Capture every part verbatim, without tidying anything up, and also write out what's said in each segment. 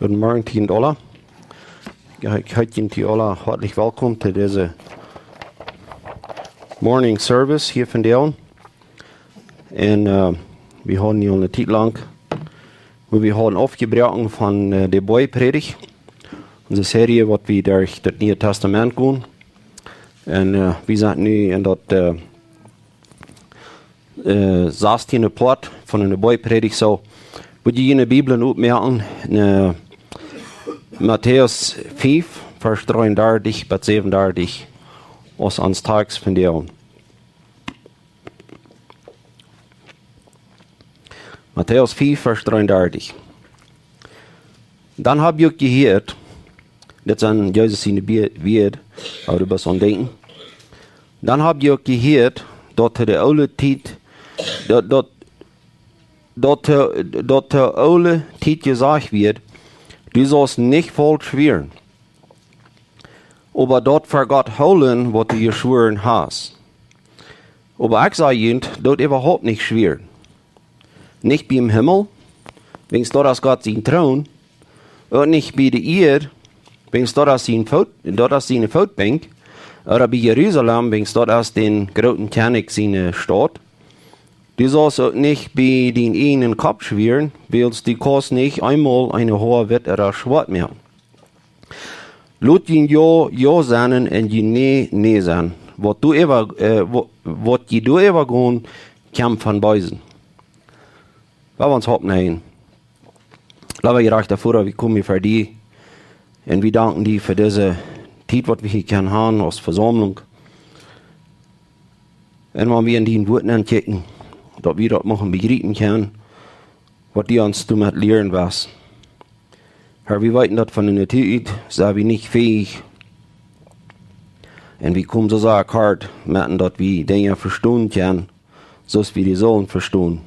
Goodemorjen, Tien Dollar. Jo, ekj heet junt aula hoatlich welkom to dise Morning Service hia vondoag. Un, äh, wie hauden hia eene Tiet lang, wua wie hauden aufjebroaken von, äh, de Boajprädicht. Onse Serie, waut wie derch daut Niee Tastament gonen. Un, äh, wie sent nu en daut, äh, äh, sastieende Poat von de Boajprädicht. Soo, wudd jie june Bibeln opmoaken, äh, Matäus fief, Varsch dreeundartich bat säwenundartich, aus ons Tekst vondoag. Matäus fief, Varsch dreeundartich. Dan hab jie uk jehieet, dit sent Jesus siene Bie-, Wieed, oba du best aum Denkjen. Dan hab jie uk jehieet, daut to de oole Tiet, daut, daut, daut to, daut to oole Tiet jesajcht wort: Du saust nich faulsch schwieren, oba daut fa Gott hoolen, waut du jeschwoaren hast. Oba ekj saj junt, daut äwahaupt nich schwieren. Nich biem Himmel, wiels daut es Gott sien Troon, uk nich bie de Ieed, wiels daut es sien Foot, daut es siene Footbenkj, ooda bie Jerusalem, wiels daut es dän grooten Kjennich siene Staut. Du saust uk nich bie dienen eejnen Kopp schwieren, wiels du kaust nich eemol een Hoa witt ooda schwoat moaken. Lot jun Jo Jo sennen un jun Nä Nä sennen. Waut du äwa, äh, wa-, waut jie doa äwagonen, kjemt vom Beesen. Lot ons oppstonen. Leewa jerajchta Voda, wie komen hia ver die. Un wie danken die fa dise Tiet, waut wie hia kjennen haben aus Vesaumlunk. Un wan wie en dien Wort nenkjikjen, daut wie daut moaken bejriepen kjennen, waut du ons doamet lieren west. Herr, wie weeten daut von de Natua ut sent wie nich fäich. Un wie komen soo sea kort met daut wie Dinja vestonen kjennen, soo aus wie dee sullen vestonen.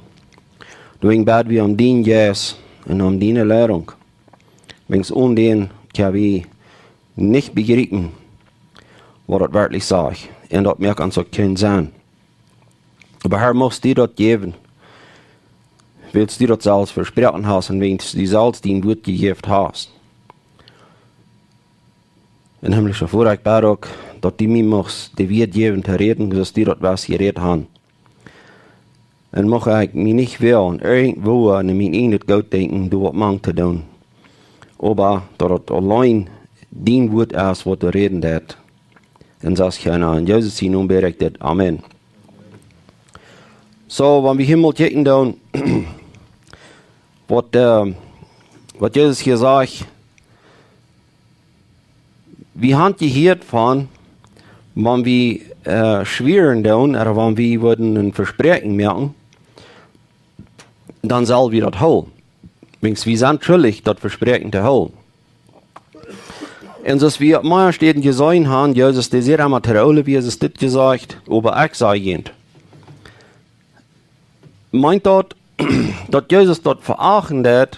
Doawäajen bäd wie om dienen Jeist un om diene Leidunk. Wiels one dän kjenn wie nich bejriepen, waut daut werkjlich sajcht. Un daut moakt ons uk kjeen Senn. Oba Herr, muchst du daut jäwen, wiels du daut selfst vesproaken hast un wiels du selfst dien Wort jejäft hast. Un himmlischa Voda, ekj bäd uk, daut du mie muchst de Wieed jäwen to räden, soo aus du daut west jerät haben. Un mucht ekj mie nich wellen irjentwoo en mien eejnet Gootdenkjen doa waut mank to doonen, oba daut et auleen dien Wort es, waut doa räden deit. Un soo es et en Jesus sienen Nomen bäd ekj dit. Amen. Soo, wan wie hia mol kjikjen doonen, waut, äh, waut Jesus hia sajcht, wie haben jehieet von, wan wie, äh, schwieren doonen, ooda wan wie wudden een Vespräakjen moaken, dan sell wie daut hoolen. Wiels wie sent schuldich, daut Vespräakjen to hoolen. Un soo aus wie opp mea Städen jeseenen haben, Jesus, dee säd emma to de Oole, wie es dit jesajcht, oba ekj saj junt. Meent daut, daut Jesus daut veachten deed,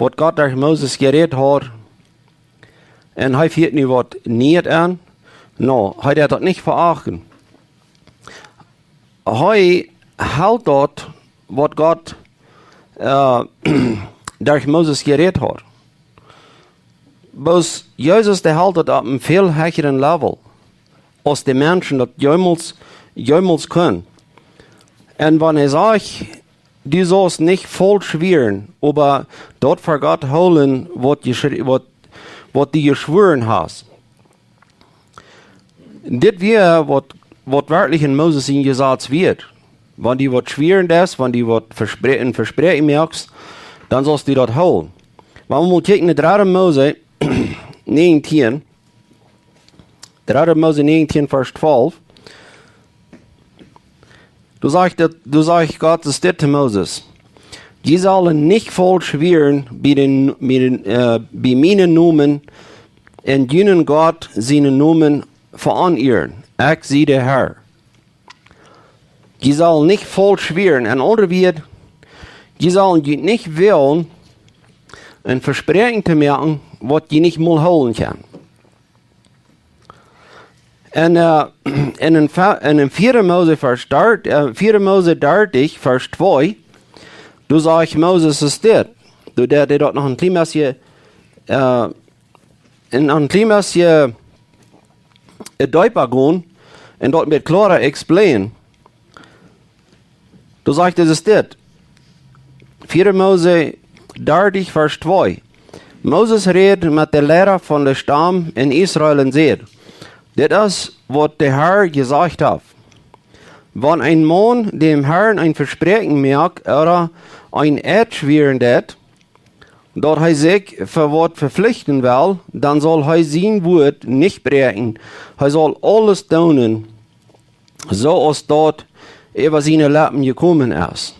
waut Gott derch Moses jerät haud, un hee fieet nu waut Nieet aun? No, hee deed daut nich veachten. Hee helt daut, waut Gott, äh, derch Moses jerät haud. Bloos Jesus, dee helt daut opp een väl hecheren Level, aus de Menschen daut jemols, jemols kunnen. Un wan hee sajcht, du saust nich faulsch schwieren, oba daut fa Gott hoolen, waut du jeschw-, waut, waut du jeschwoaren hast. Dit wia waut, waut werkjlich en Moses sien Jesaz wia. Wan du waut schwieren deist, wan du waut vespre-, een Vespräakjen moakst, dan saust du daut hoolen. Oba wie motten kjikjen no dredde Mose näajentieen. Dredde Mose näajentieen, Varsch twalf. Doa sajcht daut, doa sajcht Gott dit to Moses: Jie sellen nich faulsch schwieren bie dän, bie dän, äh, bie mienen Nomen un junen Gott sienen Nomen veäaren. Ekj sie de Herr. Jie sellen nich faulsch schwieren. En aundre Wieed, jie sellen junt nich woagen, een Vespräakjen to moaken, waut jie nich mol hoolen kjennen. En, äh, en, en Ve-, en, en vieede Mose Varsch dert-, äh, vieede Mose dartich, Varsch twee, doa sajcht Moses dit. Doa deed hee daut noch een kjlien bät, äh, en, en kjlien bät, äh, deepa gonen un daut met kloara explain. Doa sajcht et dit. Vieede Mose dartich, Varsch twee. Moses räd met de Leida von de Stamm en Israel un säd: Dit es, waut de Herr jesajcht haft. Wan een Maun däm Herrn een Vespräakjen moakt, ooda een Eed schwieren deit, daut hee sikj fa waut veflichten well, dan saul hee sien Wuat nich bräakjen. Hee saul aules doonen, soo aus daut äwa siene Leppen jekomen es.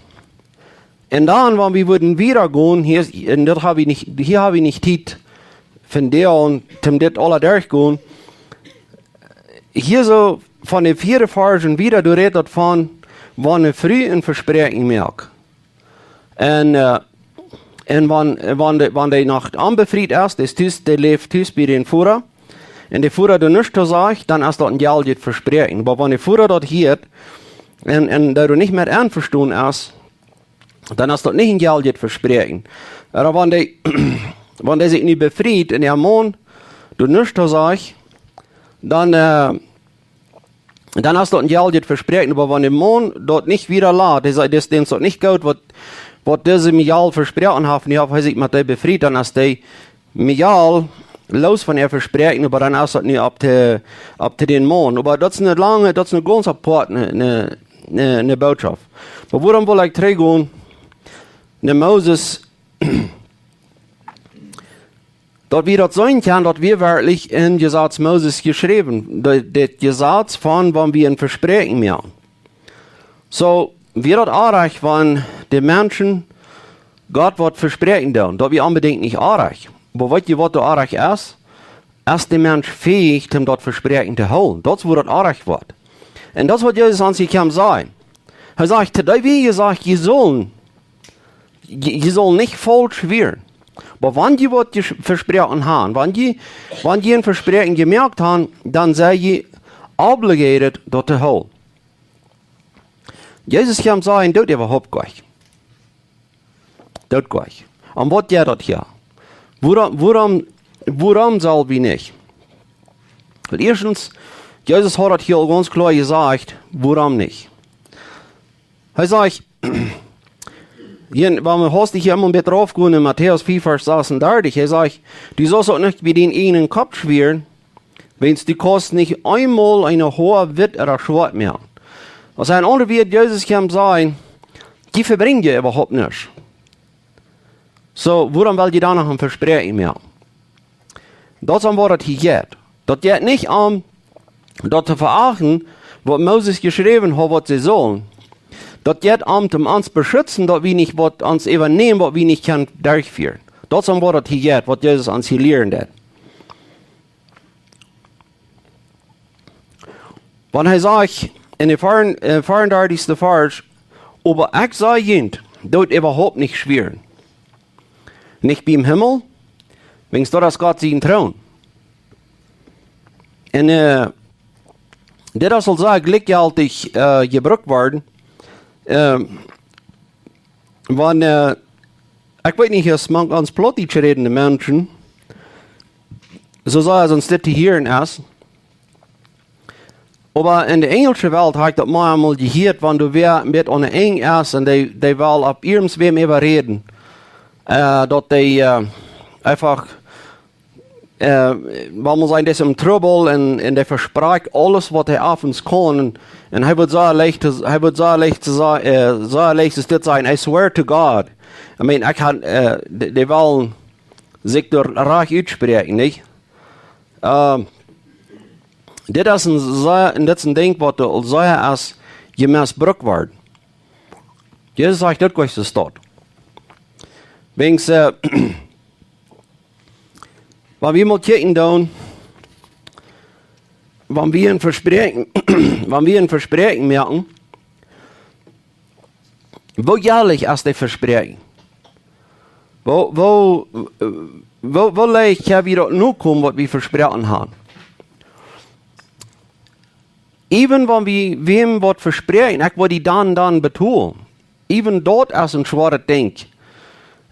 Un dan, wan wie wudden wieda gonen, hia, un daut hab wie nich, hia hab wie nich Tiet, von doa aun, om dit aula derchgonen. Hia soo von de vieede Varsch un wieda, doa rät daut von, wan eene Fru een Vespräakjen moakt. Un, äh, un wan, wan dee, wan dee noch onbefriet es, dee es tus, dee läft tus bie dän Voda, un de Voda doa nuscht to sajcht, dan es daut een jeltjet Vespräakjen. Oba wan de Voda daut hieet un, un doa nich met envestonen es, dan es daut nich een jeltjet Vespräakjen. Ooda wan dee, wan dee sikj nu befriet un äa Maun doa nuscht to sajcht, dan, äh, dan es daut een jeltjet Vespräakjen. Oba wan de Maun daut nich wieda lat, dee sajcht, dit, dän es daut nich goot, waut, waut dise Mejal vesproaken haft, un nu haft hee sikj met dee befriet, dan es dee Mejal loos von äa Vespräakjen, oba dan es daut nu opp de, opp de dän Maun. Oba daut es eene lange, daut es eene gaunz apoarte, eene, eene, eene, eene Bootschoft. Oba wuarom well ekj trigjgonen no Moses? Daut wie daut seenen kjennen, daut wia werkjlich em Jesaz Moses jeschräwen, de, daut Jesaz von, wan wie een Vespräakjen moaken. Soo, wia daut oajch, wan de Menschen Gott waut vespräakjen doonen? Daut wia onbedinjt nich oajch. Oba weet jie, waut doa oajch es? Es de Mensch fäich, om daut Vespräakjen to hoolen? Daut es, wua daut oajch woat. Un daut es, waut Jesus aun sikj kjemt sajen. Hee sajcht, to dee wia jesajcht, jie sellen, jie, jie sellen nich faulsch schwieren. Oba wan jie waut jes-, vesproaken haben, wan jie, wan jie een Vespräakjen jemoakt haben, dan sent jie obligated, daut to hoolen. Jesus kjemt sajen, daut äwahaupt nich. Daut nich. Un waut jeit daut hia? Wuarom, wuarom, wuarom sell wie nich? Well, ieeschtens, Jesus haud daut hia aul gaunz kloa jesajcht, wuarom nich. Hee sajcht, hia, wan wie hastich hia eemol een bät raufgonen en Matäus vea, Varsch sasuntachentich, hee sajcht, du saust uk nich bie dienen eejnen Kopp schwieren, wiels du kaust nich eemol een Hoa witt ooda schwoat moaken. Aulsoo en aundre Wieed, Jesus kjemt sajen, jie vebrinjen äwahaupt nuscht. Soo, wuarom well jie dan noch een Vespräakjen moaken? Daut es om waut et hia jeit. Daut jeit nich om daut to veachten, waut Moses jeschräwen haud, waut see sullen. Daut jeit om, om ons to beschutzen, daut wie nich waut ons äwanämen, waut wie nich kjennen derchfieren. Daut es om waut et hia jeit, waut Jesus ons hia lieren deit. Wan hee sajcht en de veea-, äh, veeaundartichste Varsch, oba ekj saj junt, doot äwahaupt nich schwieren. Nich biem Himmel, wiels doa es Gott sien Troon. Un, äh, dit es aul sea jlikjjeltich, äh, jebrukt worden. Ähm, wan, äh, ekj weet nich, aus mank ons plautdietsch rädende Menschen, soo sea aus ons dit to hieren es, oba en de enjelsche Welt hab ekj daut mau eemol jehieet, wan doa wäa met aun de Enj es un dee, dee well opp irjentwäm äwaräden. Äh, daut dee, äh, eefach, äh, wan wie sajen, dee es em Trubbel un, un dee vesprakjt aules, waut hee opp ons kaun. Un, un hee woat sea leicht, hee woat sea leicht, äh, sea leicht es dit sajen, I swear to God. I mean, ekj kaun, äh, dee, dee wellen sikj doa rajcht utspräakjen, nich? Ähm, dit es een sea, un dit es een Dinkj, waut doa aul sea es jemisbrukt worden. Jesus sajcht, daut kjemt nich soo. Wiels, äh, wan wie mol kjikjen dan, wan wie een Vespräakjen, wan wie een Vespräakjen moaken, woo jlikj es daut Vespräakjen? Woo, woo, äh, woo, woo leicht kjenn wie daut nokomen, waut wie vesproaken haben? Even wan wie wäm waut vespräakjen, ekj woa die dan, dan betolen. Even daut es een schwoaret Dinkj.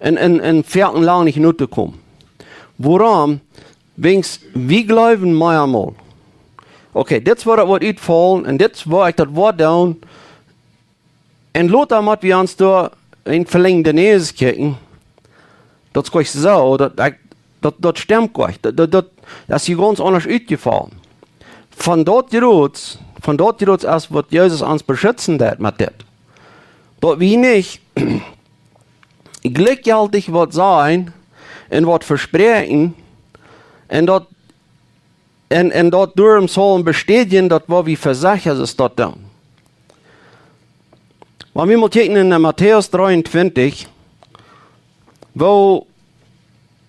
Un, un, un foaken lang nich notokomen. Wuarom? Wäajens wie jleewen meamol: Okay, dit es woo daut woat utfaulen un dit es woo ekj daut woa doonen. Un lota mott wie ons doa en velenjde Näs kjikjen. Daut es jlikj soo, daut, ekj, daut, daut stemt jlikj. Daut, daut, daut, daut es hia gaunz aundasch utjefollen. Von daut jrod, von daut jrod es waut Jesus ons beschitzen deed met dit. Daut wie nich jlikjjeltich waut sajen un waut vespräakjen un daut, un, un daut doaromm sellen bestädjen daut waut wie vesajcht es, es daut dan. Wan wie mol kjikjen en, eh, Matäus dreeuntwintich, woo,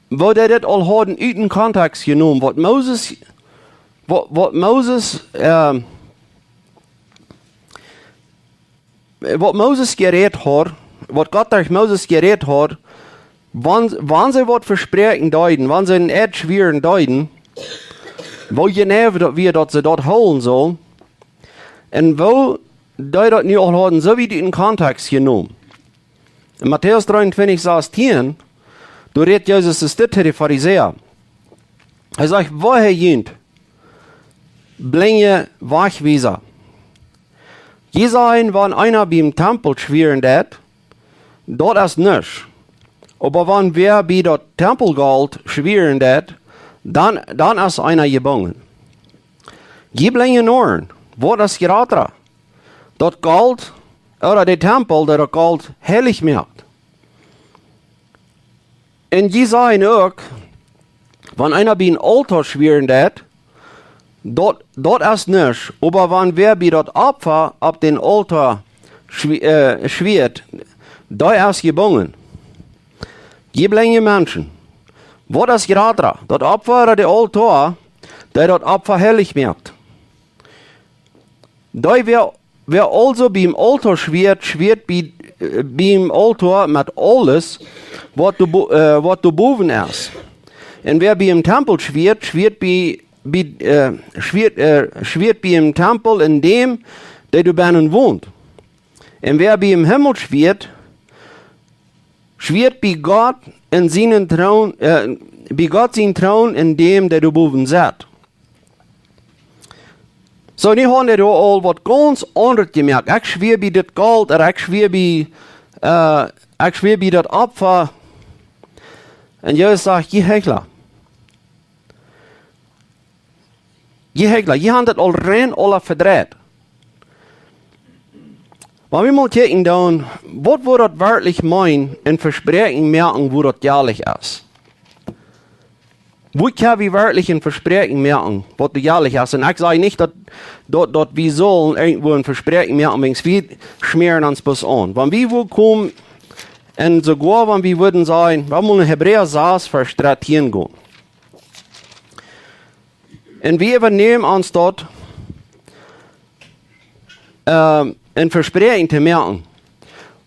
woo dee dit aul hauden ut dän Kontext jenomen, waut Moses, waut, waut Moses, ehm, waut Moses jerät haud, waut Gott derch Moses jerät haud, wan, wan see waut vespräakjen deeden, wan see een Eed schwieren deeden, woo jeneiw daut wia, daut see daut hoolen sullen, un woo dee daut nu aul hauden, soo wiet ut dän Kontext jenomen. En Matäus dreeuntwintich sastieen, doa rät Jesus es dit to de Farisäa. Hee sajcht: Woo, hee junt blinje Wajchwiesa. Jie sajen, wan eena biem Tempel schwieren deit, daut es nuscht. Oba wan wäa bie daut Tempelgolt schwieren deit, dan, dan es eena jebungen. Jie blinje Noaren, waut es jrata, daut Golt ooda de Tempel, dee daut Golt heilich moakt? Un jie sajen uk, wan eena bie een Aultoa schwieren deit, daut, daut es nuscht, oba wan wäa bie daut Opfa opp dän Aultoa schwi-, eh, schwieet, dee es jebungen. Jie blinje Menschen, waut es jrata, daut Opfa ooda de Aultoa, dee daut Opfa heilich moakt? Dee wäa, wäa aulsoo biem Aultoa schwieet, schwieet bie, eh, biem Aultoa met aules, waut doa bo-, eh, waut doa bowen es. Un wäa biem Tempel schwieet, schwieet bie, bie, eh, schwieet, eh, schwieet biem Tempel un däm, dee doa bennen wont. Un wäa biem Himmel schwieet, schwieet bie Gott en sienen Troon, eh, bie Gott sien Troon un däm, dee doa bowen sett. Soo, nu hauden dee doa aul waut gaunz aundret jemoakt. Ekj schwia bie dit Golt, ooda ekj schwia bie, eh, ekj schwia bie daut Opfa. Un Jesus sajcht: Jie Heichla. Jie Heichla, jie haben daut aul rein aula vedreit. Wan wie mol kjikjen dan, waut woat daut werkjlich meenen, een Vespräakjen moaken, woo daut jäajlich es? Woo kjenn wie werkjlich een Vespräakjen moaken, waut doa jäajlich es? Un ekj saj nich daut, daut, daut wie sellen irjentwoo een Vespräakjen moaken, wäajens wie schmäaren ons bloos aun. Wan wie woo komen, un soogoa wan wie wudden sajen, wie wellen en Hebräa sas, Varsch dartieen gonen. Un wie äwanämen ons daut, ehm, een Vespräakjen to moaken.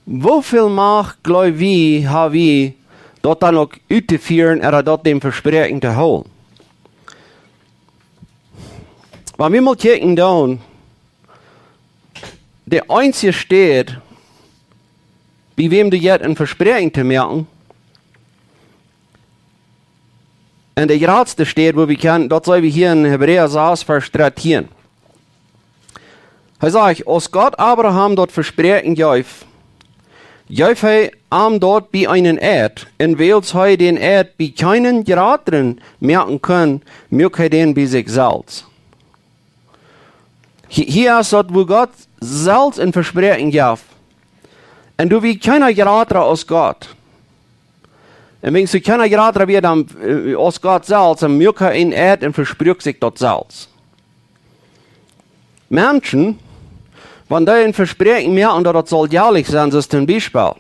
Woo väl Macht, jleew wie, ha wie, daut dan uk uttofieren, ooda daut däm Vespräakjen to hoolen? Wan wie mol kjikjen dan, de eensje Städ, bie wäm doa jeit een Vespräakjen to moaken, un de jratste Städ, woo wie kjennen, daut seenen wie hia en Hebräa sas, Varsch dartieen. Hee sajcht: Aus Gott Abraham daut Vespräakjen jeef, jeef hee am daut bie eenen Eed, un wiels hee dän Eed bie kjeenen jratren moaken kunn, muak hee dän bie sikj selfst. Hia, hia es daut, woo Gott selfst een Vespräakjen jeef. Un doa wia kjeena jratra aus Gott. Un wäajens doa kjeena jratra wia dan, eh, aus Gott selfst, dan muak hee een Eed un vespruak sikj daut selfst. Menschen, wan dee een Vespräakjen moaken, daut daut saul jäajlich sennen, soo aus toom Biespel.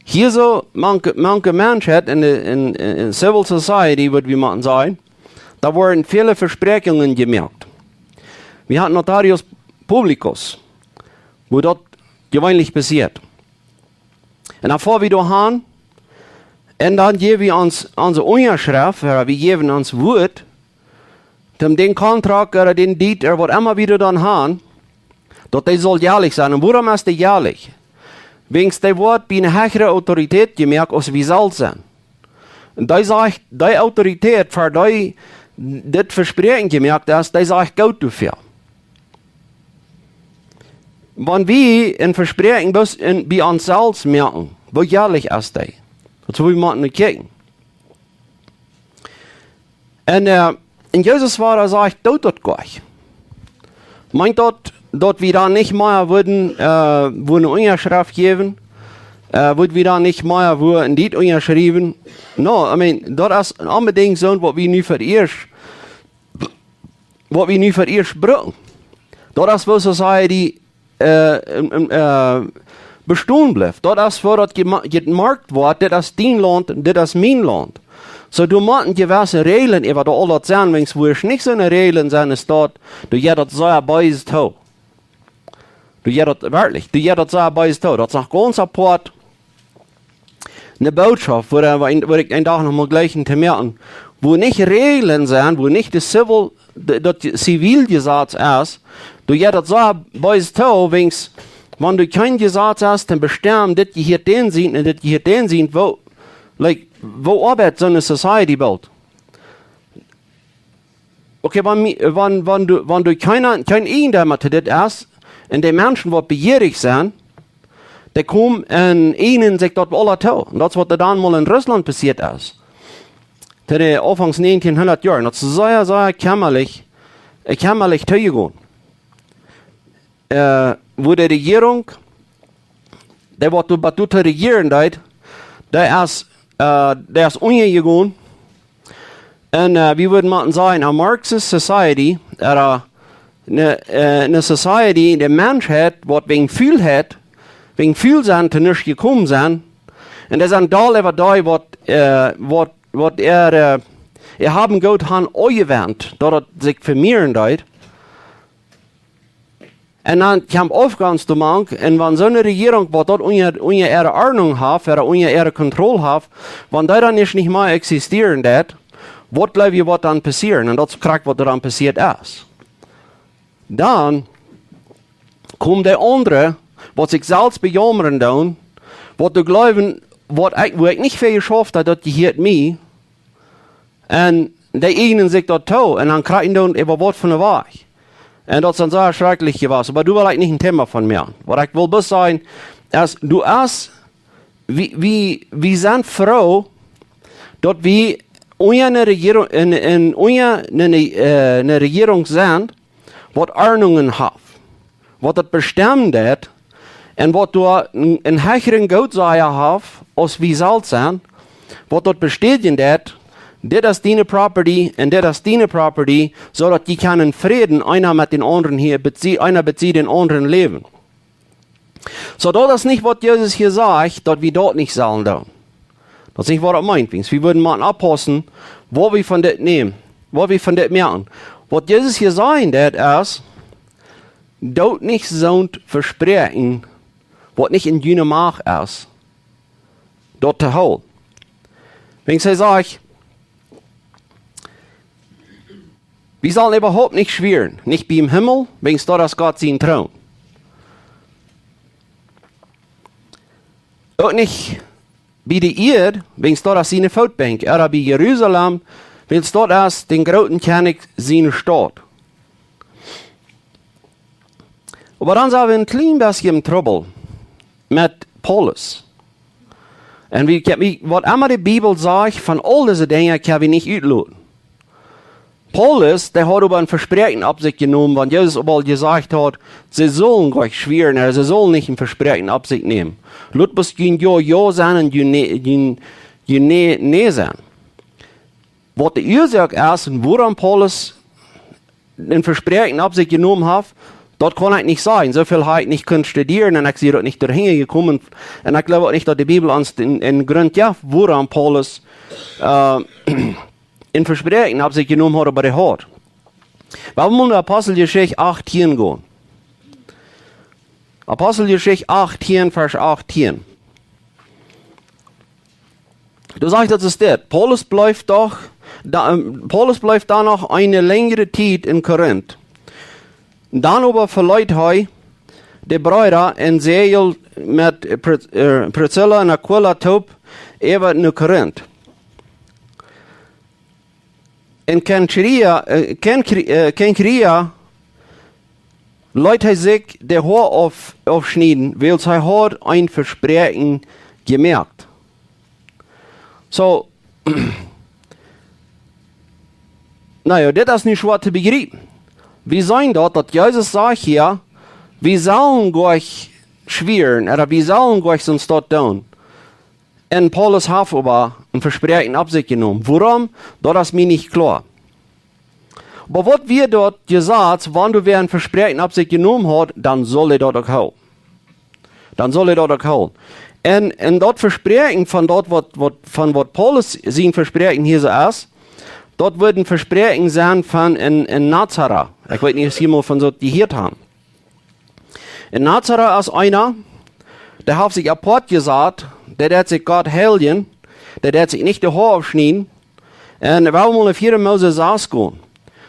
Hia soo, mank, mank de Menschheit en de, en, en, en civil society, waut wie motten sajen, doa woaren väle Vespräakjungen jemoakt. Wie haben Notarius publicus, woo daut jeweenlich passieet. Un dan foa wie doa han, un dan jäw wie ons, onse Unjaschreft, ooda wie jäwen ons Wuat, toom dän Kontrakt ooda dän Deed ooda waut emma wie doa dan han, daut dee saul jäajlich sennen. Un wuarom es dee jäajlich? Wäajens dee woat bie eene hechre Autoritäet jemoakt aus wie selfst sent. Dee sajcht, dee Autoritäet, fa dee dit Vespräakjen jemoakt es, dee sajcht: "Goot doafäa." Wan wie een Vespräakjen bloos en, bie ons selfst moaken, woo jäajlich es dee? Daut es, woo wie motten kjikjen. Un, äh, un Jesus wada sajcht: "Doot daut goanich." Meent daut, daut wie dan nich mea wudden, äh, wudden Unjaschreft jäwen? Äh, wudd wie dan nich mea wudden dit unjaschriewen? No, I mean, daut es onbedinjt soo, waut wie nu fa ieescht, waut wie nu fa ieescht brucken. Daut es, woo Society äh, em, em, äh, bestonen blift. Daut es, woo daut jema-, jemoakt woat, dit es dien Launt, dit es mien Launt. Soo, doa motten jewesse Räajlen äwa daut aul daut sennen, wiels woo es nich soone Räajlen sennen, es daut, doa jeit daut sea bees too. Doa jeit daut werkjlich, doa jeit daut sea bees too. Daut es noch gaunz apoat ne Bootschoft, wua, äh, wua een, wua ekj een Dach noch mol jlikj to moaken, wua nich Räajlen sent, wua nich de civil, de, daut Ziviljesaz es, doa jeit daut soo bees too, wiels, wan du kjeen Jesaz hast, dan bestemmen, dit jehieet dän sien un dit jehieet dän sien, woo, like, woo oabeit soone Society boolt? Okay, wan, mi- wan, wan du, wan du kjeena, kjeen Eijendeema to dit hast, un de Menschen, waut bejierich sent, dee komen un ieejnen sikj daut aula too. Un daut es, waut doa dan mol en Russlaunt passieet es. To de Aunfangs näajentienhundat Joaren. Daut es sea, sea kjämmalich, äh, kjämmalich toojegonen. Äh, wua de Rejierunk, dee waut doa, waut doa to rejieren deed, dee es, äh, dee es unjajegonen. Un, äh, wie wudden motten sajen, a Marxist society, ooda ne, äh, ne society, de Menschheit, waut wäajen Fulheit, wäajen Fulsennen to nuscht jekomen sent, un dee sent doll äwa dee, waut, äh, waut, waut äa, äh, äa Hab un Goot han aunjewant, daut et sikj vemieren deed. Un dan kjemt Aufgonst doamank, un wan soone Rejierunk, waut daut unja, unja äare Ordnunk haft, ooda unja äare Kontroll haft, wan dee dan nich, nich mea existieren deit, waut jleew jie, waut dan passieren? Un daut es krakjt, waut doa dan passieet es. Dan komen de aundre, waut sikj selfst bejaumren doonen, waut doa jleewen, waut ekj, wua ekj nich fa jeschauft hab, daut jehieet mie, un dee ieejnen sikj daut too, un dan kjrieen dee äwa waut von de Wajch. Un daut es dan sea schrakjlich jewast. Oba doa well ekj nich een Thema von moaken. Waut ekj well bloos sajen, es, du hast, wie, wie, wie sent froo, daut wie unja ne Rejierunk, en, en unja ne, ne, äh, ne Rejierunk sent, waut Ordnungen haft, waut daut bestemmen deit, un waut doa een, een hecheren Gootsaja haft, aus wie selfst sent, waut daut bestädjen deit, dit es diene property un dit es diene property, soo daut jie kjennen en Fräd eena met dän aundren hia, bie, eena bie dän aundren läwen. Soo, daut es nich, waut Jesus hia sajcht, daut wie daut nich sellen doonen. Daut es nich, waut daut meent, wiels wie wudden motten oppaussen, waut wie von dit nämen, waut wie von dit moaken. Waut Jesus hia sajen deit, es, doot nich soont vespräakjen, waut nich en june Macht es, daut to hoolen. Wiels hee sajcht, wie sellen äwahaupt nich schwieren, nich biem Himmel, wiels doa es Gott sien Troon. Uk nich bie de Ieed, wiels doa es siene Footbenkj, ooda bie Jerusalem, wiels doa es dän grooten Kjennich siene Staut. Oba dan sent wie een kjlien bät em Trubbel met Paulus. Un wie, wie, waut emma de Bibel sajcht, von aul dise Dinja kjenn wie nich utloten. Paulus, dee haud oba een Vespräakjen opp sikj jenomen, wan Jesus oba aul jesajcht haud, see sullen nich schwieren, ooda see sullen nich een Vespräakjen opp sikj nämen. Lot bloos jun Jo Jo sennen un jun Nä, jun, jun Nä Nä sennen. Waut de Uasoak es un wuarom Paulus een Vespräakjen opp sikj jenomen haft, daut kaun ekj nich sajen. Soo väl hab ekj nich kunt studieren un ekj sie doa nich derchhan jekomen. Un ekj jleew uk nich, daut de Bibel ons een, een Grunt jeft, wuarom Paulus, äh, een Vespräakjen opp sikj jenomen haud, oba hee haud. Wie wellen no Aposteljeschicht achtieen gonen. Aposteljeschicht achtieen, Varsch achtieen. Doa sajcht daut, es dit. Paulus bleef doch, da, ähm, Paulus bleef dan noch eene lenjre Tiet en Korinth. Dan oba veleet hee de Breeda un säajeld met Pri-, äh, Priscilla un Aquila toop äwa no Korinth. En Kenchria, äh, Kenchri-, äh, Kenchria leet hee sikj de Hoa auf, aufschnieden, wiels hee haud een Vespräakjen jemoakt. Soo, na jo, dit es nu schwoa to bejriepen. Wie seenen daut, daut Jesus sajcht hia, wie sellen goanich schwieren, ooda wie sellen goanich soont daut doonen. En Paulus haft oba een Vespräakjen opp sikj jenomen. Wuarom? Daut es mie nich kloa. Oba waut wia daut Jesaz, wan wäa een Vespräakjen opp sikj jenomen haud, dan sull hee daut uk hoolen. Dan sull hee daut uk hoolen. En, en daut Vespräakjen von daut, waut, waut, von waut Paulus sien Vespräakjen hia soo es, daut woat een Vespräakjen sennen von een, een Nazara. Ekj weet nich, aus jie mol von soont jehieet haben. En Nazara es eena, dee haft sikj apoat jesat, dee deit sikj Gott heiljen, dee deit sikj nich de Hoa aufschnieden. En wie wellen mol no vea Mose sas gonen.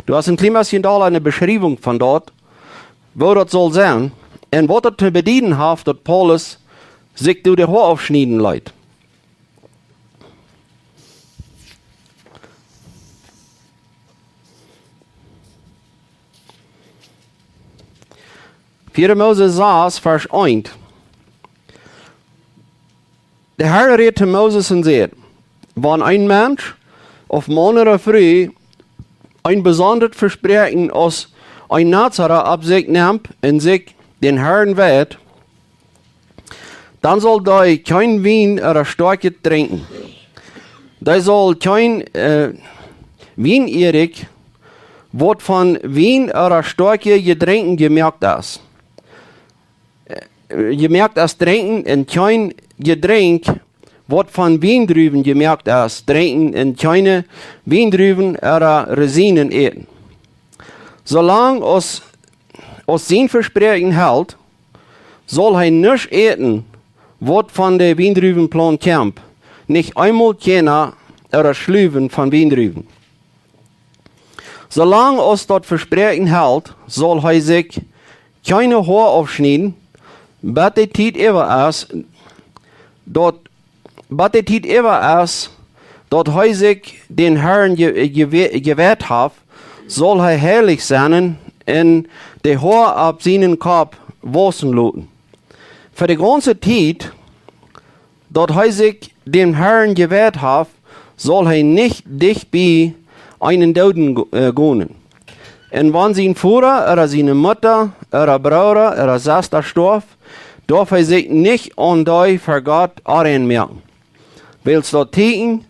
Doa es een kjlien bät doa eene Beschriewunk von daut, woo daut saul sennen, en waut daut to bedieden haft, daut Paulus sikj doa de Hoa aufschnieden leet. Vea Mose sas, Varsch eent. De Herr rät to Moses un säd: Wan een Mensch, auf Maun ooda Fru, een besondret Vespräakjen aus een Nazara opp sikj nemt un sikj dän Herrn wieet, dan saul dee kjeen Wien ooda Stoakjet drinkjen. Dee saul kjeen, äh, Wien drinkjen, waut von Wien ooda stoakje Jedrenkje jemoakt es. Äh, jemoakt es, drinkjen, un kjeen Jedrenkj, waut von Wiendruwen jemoakt es, drinkjen, un kjeene Wiendruwen ooda Resienen äten. Soo lang aus, aus sien Vespräakjen helt, saul hee nuscht äten, waut von de Wiendruwenplaunt kjemt, nich eemol Kjarna ooda Schluwen von Wiendruwen. Soo lang aus daut Vespräakjen helt, saul hee sikj kjeene Hoa aufschnieden, bat de Tiet äwa es, daut, bat de Tiet äwa es, daut hee sikj dän Herrn je-, je-, jewieet haft, saul hee heilich sennen un de Hoa opp sienen Kopp wausen loten. Fa de gaunze Tiet, daut hee sikj dän Herrn jewieet haft, saul hee nich dicht bie eenen Dooden go-, äh, gonen. Un wan sien Voda ooda siene Mutta ooda Brooda ooda Sesta stoaft, darf hee sikj nich aun dee ver Gott onrein moaken. Wiels daut Tieekjen,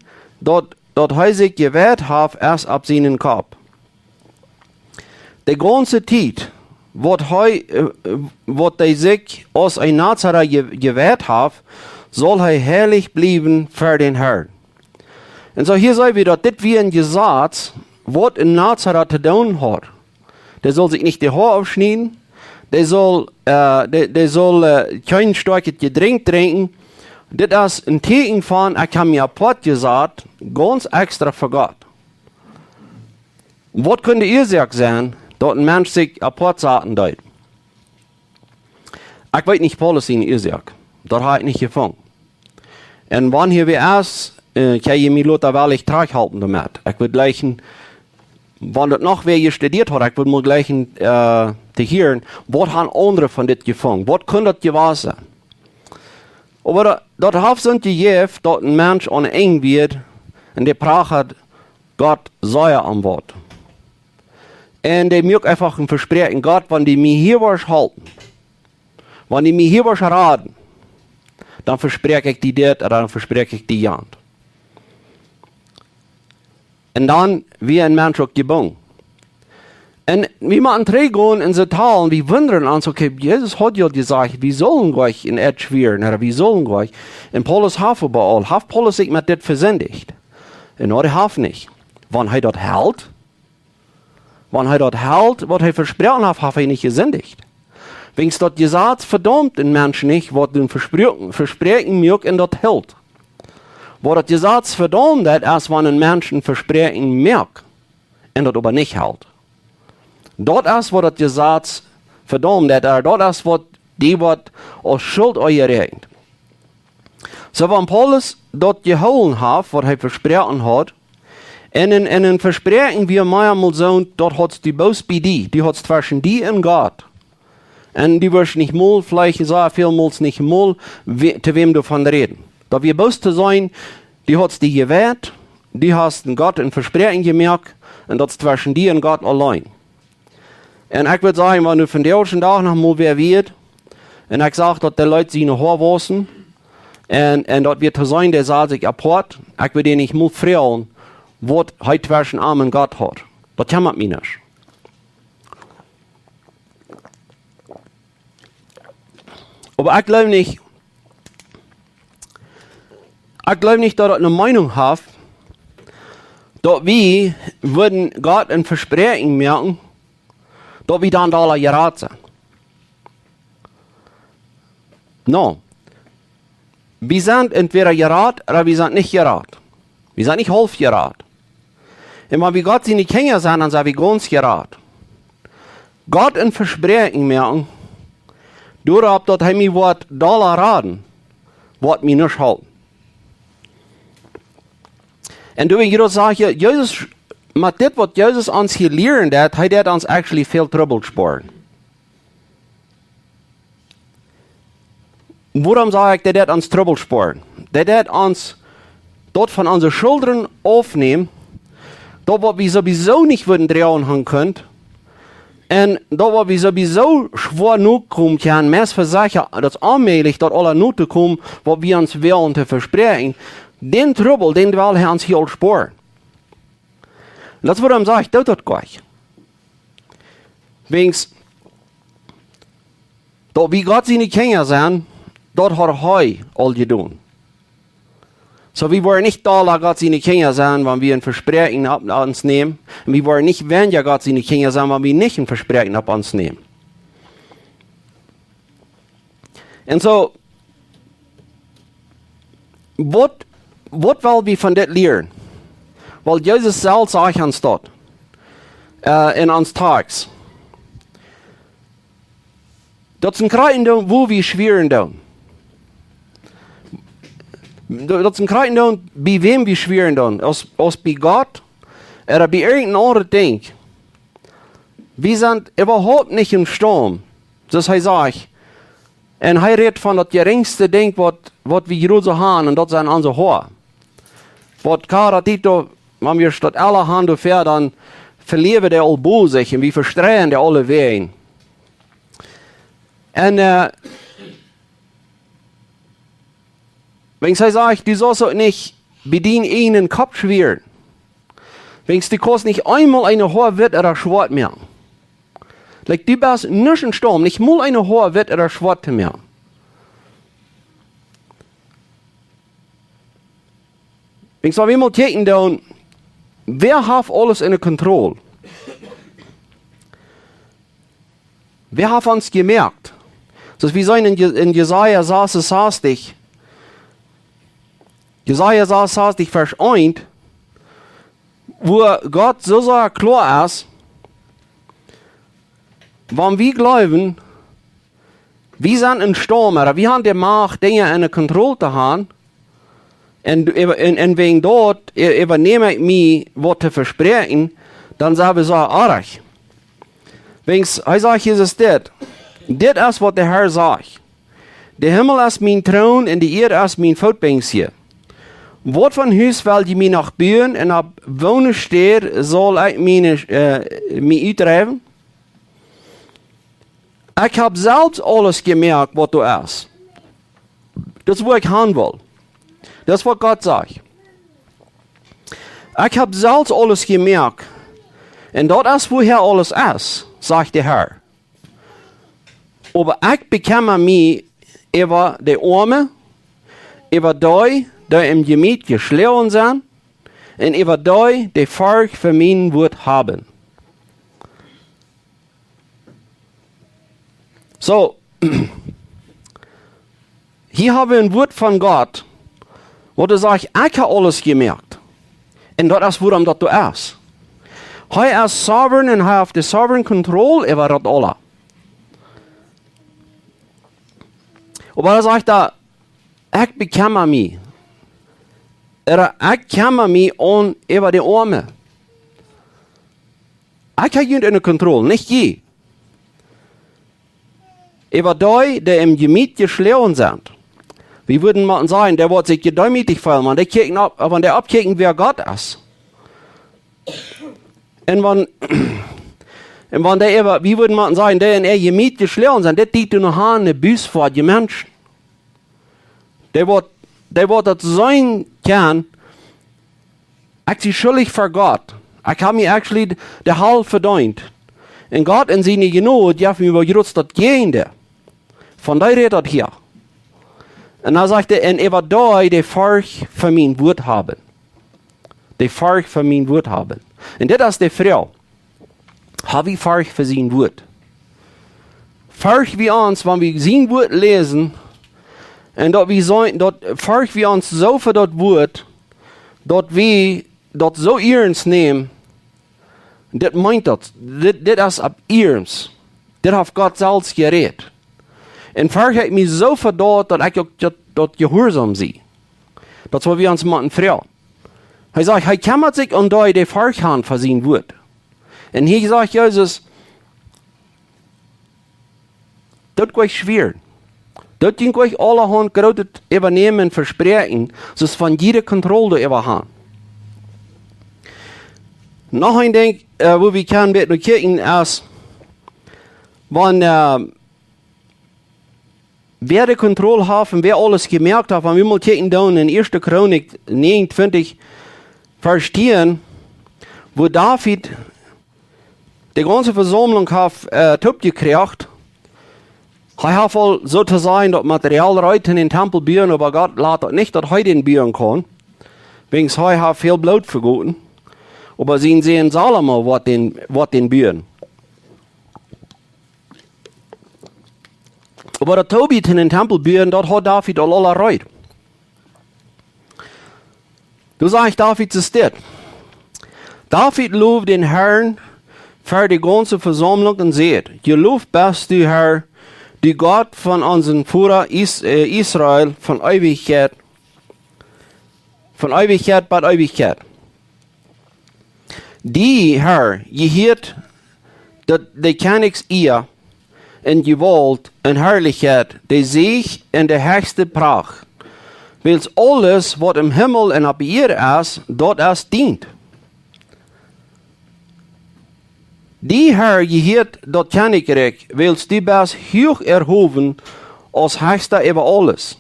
daut, daut hee sikj jewieet haft, es opp sienen Kopp. De gaunze Tiet, waut hee, äh, waut hee sikj aus een Nazara je-, jewieet haft, saul hee heilich bliewen ver dän Herrn. Un soo hia seenen wie, daut dit wia een Jesaz, waut een Nazara to doonen haud. Dee saul sikj nich de Hoa aufschnieden, dee saul, äh, dee, dee saul, äh, kjeen stoakjet Jedrenkj drinkjen. Dit es een Tieekjen von, ekj hab mie apoat jesat, gaunz extra fa Gott. Waut kunn de Uasoak sennen, daut een Mensch sikj apoat saten deed? Ekj weet nich Paulus siene Uasoak. Daut hab ekj nich jefungen. Un wan hia wäa es, äh, kjenn jie mie lota wellich trigjhalpen doamet. Ekj wudd jleichen, wan daut noch wäa jestudieet haud, ekj wudd mol jleichen, äh, to hieren, waut haben aundre von dit jefungen? Waut kunn daut jewast sennen? Oba daut, daut haft soont jejäft, daut een Mensch aun een Enj wia, un dee prachat Gott sea aun waut. Un dee muak eefach een Vespräakjen: Gott, wan du mie hia woascht halpen, wan du mie hia woascht raden, dan vespräakj ekj die dit, dan vespräakj ekj die jant. Un dan wia een Mensch uk jebungen. Un wie motten trigjgonen en soo Talen, wie wundren ons, okay, Jesus haud jo jesajcht, wie sullen goanich en Ieed schwieren, ooda wie sullen goanich. Un Paulus haft äwaaul, haft Paulus sikj met dit vesindicht? Un nä, hee haft nich. Wan hee daut helt, wan hee daut helt, waut hee vesproaken haft, haft hee nich jesindicht. Wiels daut Jesaz vedaumt een Mensch nich, waut een Vespro-, Vespräakjen muak un daut helt. Waut daut Jesaz vedaumt, daut es, wan een Mensch een Vespräakjen muak un daut oba nich helt. Daut es, waut daut Jesaz vedaumt, daut, daut es, waut die woat aus Schult aunjeräakjent. Soo, wan Paulus daut jehoolen haft, waut hee vesproaken haud, En een, en een Vespräakjen wia meamol soo, daut haudst du bloos bie die, du haudst tweschen die un Gott. Un du wurscht nich mol, veleicht soo väl mol nich mol, we-, to wäm doavon räden. Daut wia bloos to sennen, du haudst die jeweiht, du hast een Gott een Vespräakjen jemoakt, un daut es tweschen die un Gott auleen. Un ekj wudd sajen, wan nu vondoag dän Dach noch mol wäa wia, un ekj sach, daut de Leet siene Hoa wausen, un, un daut wia to sennen, dee sach sikj apoat, ekj wudd dän nich mol froagen, waut hee tweschen am un Gott haud. Daut kjemmat mie nich. Oba ekj jleew nich, ekj jleew nich, daut daut eene Meenunk haft, daut wie wudden Gott een Vespräakjen moaken, daut wie dan doa jerat sent. No. Wie sent entwäda jerat ooda wie sent nich jerat. Wie sent nich haulf jerat. Un wan wie Gott siene Kjinja sent, dan sent wie gaunz jerat. Gott een Vespräakjen moaken, doaropp, daut hee mie woat dolla raden, woat mie nuscht halpen. Un doa, woo ekj daut saj, Jesus, met dit, waut Jesus ons hia lieren deed, hee deed ons actually väl Trubbel spoaren. Wuarom saj ekj, dee deed ons Trubbel spoaren? Dee deed ons daut von onse Schuldren aufnämen, daut, waut wie sowieso nich wudden droagen haben kunnen, un daut, waut wie sowieso schwoa nokomen kjennen, meist fa secha, daut es onmäajlich, daut aula notokomen, waut wie ons wellen to vespräakjen, dän Trubbel, dän well hee ons hia aul spoaren. Un daut es, wuarom saj ekj, doot daut jlikj. Wäajens, daut wie Gott siene Kjinja sent, daut haud hee aul jedonen. Soo, wie woaren nich dolla Gott siene Kjinja sennen, wan wie een Vespräakjen opp ons nämen. Un wie woaren nich weinja Gott siene Kjinja sennen, wan wie nich een Vespräakjen opp ons nämen. Un soo, waut, waut well wie von dit lieren? Well, Jesus selfst sajcht ons daut, äh, en ons Tekst. Daut sent Kjrieen doonen, woo wie schwieren doonen. Daut sent Kjrieen doonen, bie wäm wie schwieren doonen. Aus, aus bie Gott, ooda bie irjent een aundret Dinkj. Wie sent äwahaupt nich em Staum, soo aus hee sajcht. Un hee rät von daut jerinjste Dinkj, waut, waut wie jrod soo haben, un daut sent onse Hoa. Waut kjrieen dee doa, wan wie daut aula haben, doa väa, dan veläwen dee aul bosich un wie vestreien dee aule Wäaj. Un, äh, wan hee sajcht, du saust uk nich bie dienen eenen Kopp schwieren, wan du kaust nich eemol een Hoa witt ooda schwoat moaken. Like, du best nich em Staum, nich mol een Hoa witt ooda schwoat to moaken. Wan wie mol kjikjen doonen, wäa haft aules enne Kontroll? Wäa haft ons jemoakt? Soo aus wie seenen en Je-, en Jesaja sasunsastich, Jesaja sasunsastich, Varsch eent, woo Gott soo sea kloa es, wan wie jleewen, wie sent em Staum, ooda wie haben de Macht, Dinja enne Kontroll to haben, un, un, un wäajen daut, ä-, äwanäm ekj mie, waut to vespräakjen, dan sent wie soo oajch. Wäajens, hee sajcht, hia es dit. Dit es, waut de Herr sajcht. De Himmel es mien Troon un de Ieed es mien Footbenkje. Waut von Hus well jie mie noch buen un opp woone Städ saul ekj mie, äh, mie utdriewen? Ekj hab selfst aules jemoakt, waut doa es. Daut es, woo ekj han well. Daut es, waut Gott sajcht. Ekj hab selfst aules jemoakt. Un daut es, woo hia aules es, sajcht de Herr. Oba ekj bekjemma mie äwa de Oame, äwa dee, dee em Jemiet jeschloagen sent, un äwa dee, dee Forcht fa mien Wuat haben. Soo, hia hab wie een Wuat von Gott, waut doa sajcht, ekj hab aules jemoakt. Un daut es, wuarom daut doa es. Hee es sovereign un hee haft de sovereign control äwa daut aula. Oba hee sajcht doa, ekj bekjemma mie Oba ekj kjemma mie aun äwa de Oame. Ekj hab junt enne Kontroll, nich jie. Äwa dee, dee em Jemiet jeschloagen sent. Wie wudden mau sajen, dee woat sikj jedeemootijt feelen, wan dee kjikjen opp, wan dee oppkjikjen, wäa Gott es. Un wan, un wan dee äwa, wie wudden mau sajen, dee en äa Jemiet jeschloagen sent, dit diet doa noch aun, ne Buss fa de Menschen. Dee woat, dee woat daut seenen kjennen, ekj sie schuldich ver Gott. Ekj hab mie actually de Hal vedeent. Un Gott en siene Jnod jeef mie waut Jroots daut Jäajendeel. Von dee rät daut hia. Un dan sajcht hee, un äwa dee, dee Forcht fa mien Wuat haben. Dee Forcht fa mien Wuat haben. Un dit es de Froag. Hab wie Forcht fa sien Wuat? Forcht wie ons, wan wie sien Wuat läsen, un daut wie soo, daut forcht wie ons soo fa daut Wuat, daut wie daut soo iernst nämen, dit meent daut, dit, dit es opp iernst. Dit haft Gott selfst jerät. Un forcht ekj mie soo fa daut, daut ekj uk daut, daut jehuarsom sie. Daut es waut wie ons motten froagen. Hee sajcht, hee kjemmat sikj om dee, dee Forcht han fa sien Wuat. Un hia sajcht Jesus, daut es schwoa. Daut es nich aulahaunt grootet äwanämen un vespräakjen, soo aus wan jie de Kontroll doaräwa han. Noch een Dinkj, äh, wua wie kjennen bät no kjikjen es, wan, äh, wäa de Kontroll haft un wäa aules jemoakt haft, wan wie mol kjikjen doonen en Ieeschte Chronik näajenuntwintich, Varsch tieen, wua David de gaunze Vesaumlunk haft, äh, toopjekjräajen. Hee haft aul soo to sajen daut Material reed en dän Tempel buen, oba Gott lat daut nich, daut hee dän buen kaun. Wäajens hee haft väl Bloot vegoten. Oba sien Sän Salomo woat dän, woat dän buen. Oba daut Toopbuen en dän Tempel buen, daut haud David aul aula reed. Doa sajcht David soo dit. David lowd dän Herrn ver de gaunze Vesaumlunk un säd: Jeloft best du, Herr, du Gott von onsen Voda Is-, äh, Israel, von Eewichkjeit, von Eewichkjeit bat Eewichkjeit. Die, Herr, jehieet daut de Kjennichs Ia un Jewault un Harlichkjeit, de Säaj un de hechste Pracht. Wiels aules, waut em Himmel un opp Ieed es, daut es dient. Die, Herr, jehieet daut Kjennichrikj, wiels du best huach erhowen aus Hechsta äwa aules.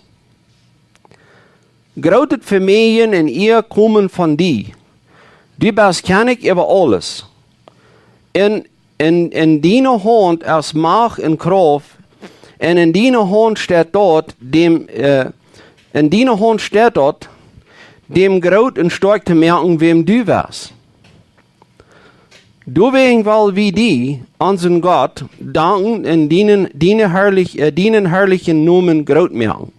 Grootet Vemäajen un Ia komen von die. Du best Kjennich äwa aules. En, en, en diene Haunt es Macht un Krauft, un en diene Haunt steit daut, däm, äh, en diene Haunt steit daut, däm groot un stoakj to moaken, wäm du west. Doawäajen well wie die, onsen Gott, danken un dienen, diene harlich-, äh, dienen harlichen Nomen groot moaken.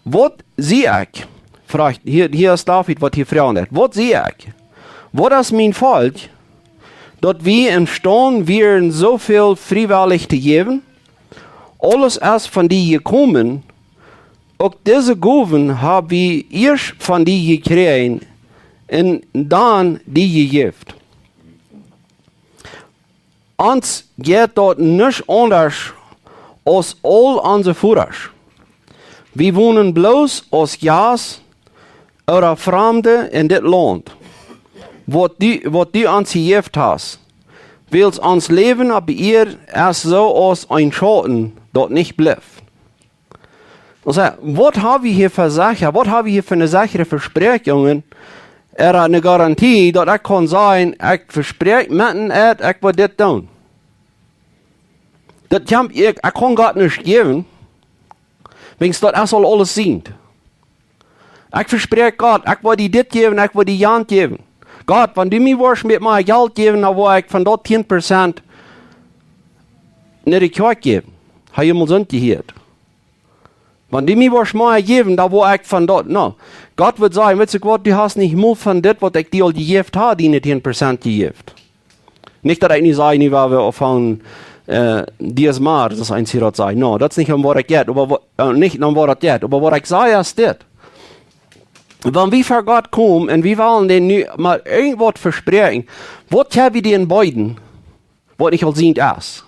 Waut sie ekj? Froagt, hia, hia es David, waut hia froagen deit. Waut sie ekj? Waut es mien Volkj, daut wie emstaund wieren, soo väl friewellich to jäwen? Aules es von die jekomen. Uk dise Gowen hab wie ieescht von die jekjräajen un dan die jejäft. Ons jeit daut nich aundasch aus aul onse Vodasch. Wie wonen bloos aus Jast ooda Framde en dit Launt, waut du, waut du ons jejäft hast, wiels ons Läwen opp Ieed es soo aus een Schauten, daut nich blift. Aulsoo, waut hab wie hia fa secha? Waut hab wie hia fa ne sechre Vespräakjungen? Ooda ne Garantie, daut ekj kaun sajen, ekj vespräakj met een Eid, ekj woa dit doonen. Daut kjemt, ekj, ekj kaun Gott nuscht jäwen, wäajens daut es aul aules sient. Ekj vespräakj Gott, ekj woa die dit jäwen, ekj woa die jant jäwen. Gott, wan du mie woascht mea Jelt jäwen, dan woa ekj von daut tieen Prozent no de Kjoakj jäwen. Hab jie mol soont jehieet? Wan du mie woascht mea jäwen, dan woa ekj von daut, no. Gott woat sajen, weetst du waut, du hast nich mol von dit, waut ekj die aul jejäft hab, diene tieen Prozent jejäft. Nich daut ekj nu saj, nu woa wie aunfangen, äh, diezmar, daut eent hia daut sajcht. No, daut es nich om waut et jeit, oba wa-, äh, nich om waut et jeit, oba waut ekj saj es dit. Wan wie ver Gott komen un wie wellen dän nu mau irjentwaut vespräakjen, waut kjenn wie dän beeden, waut nich aul sient es?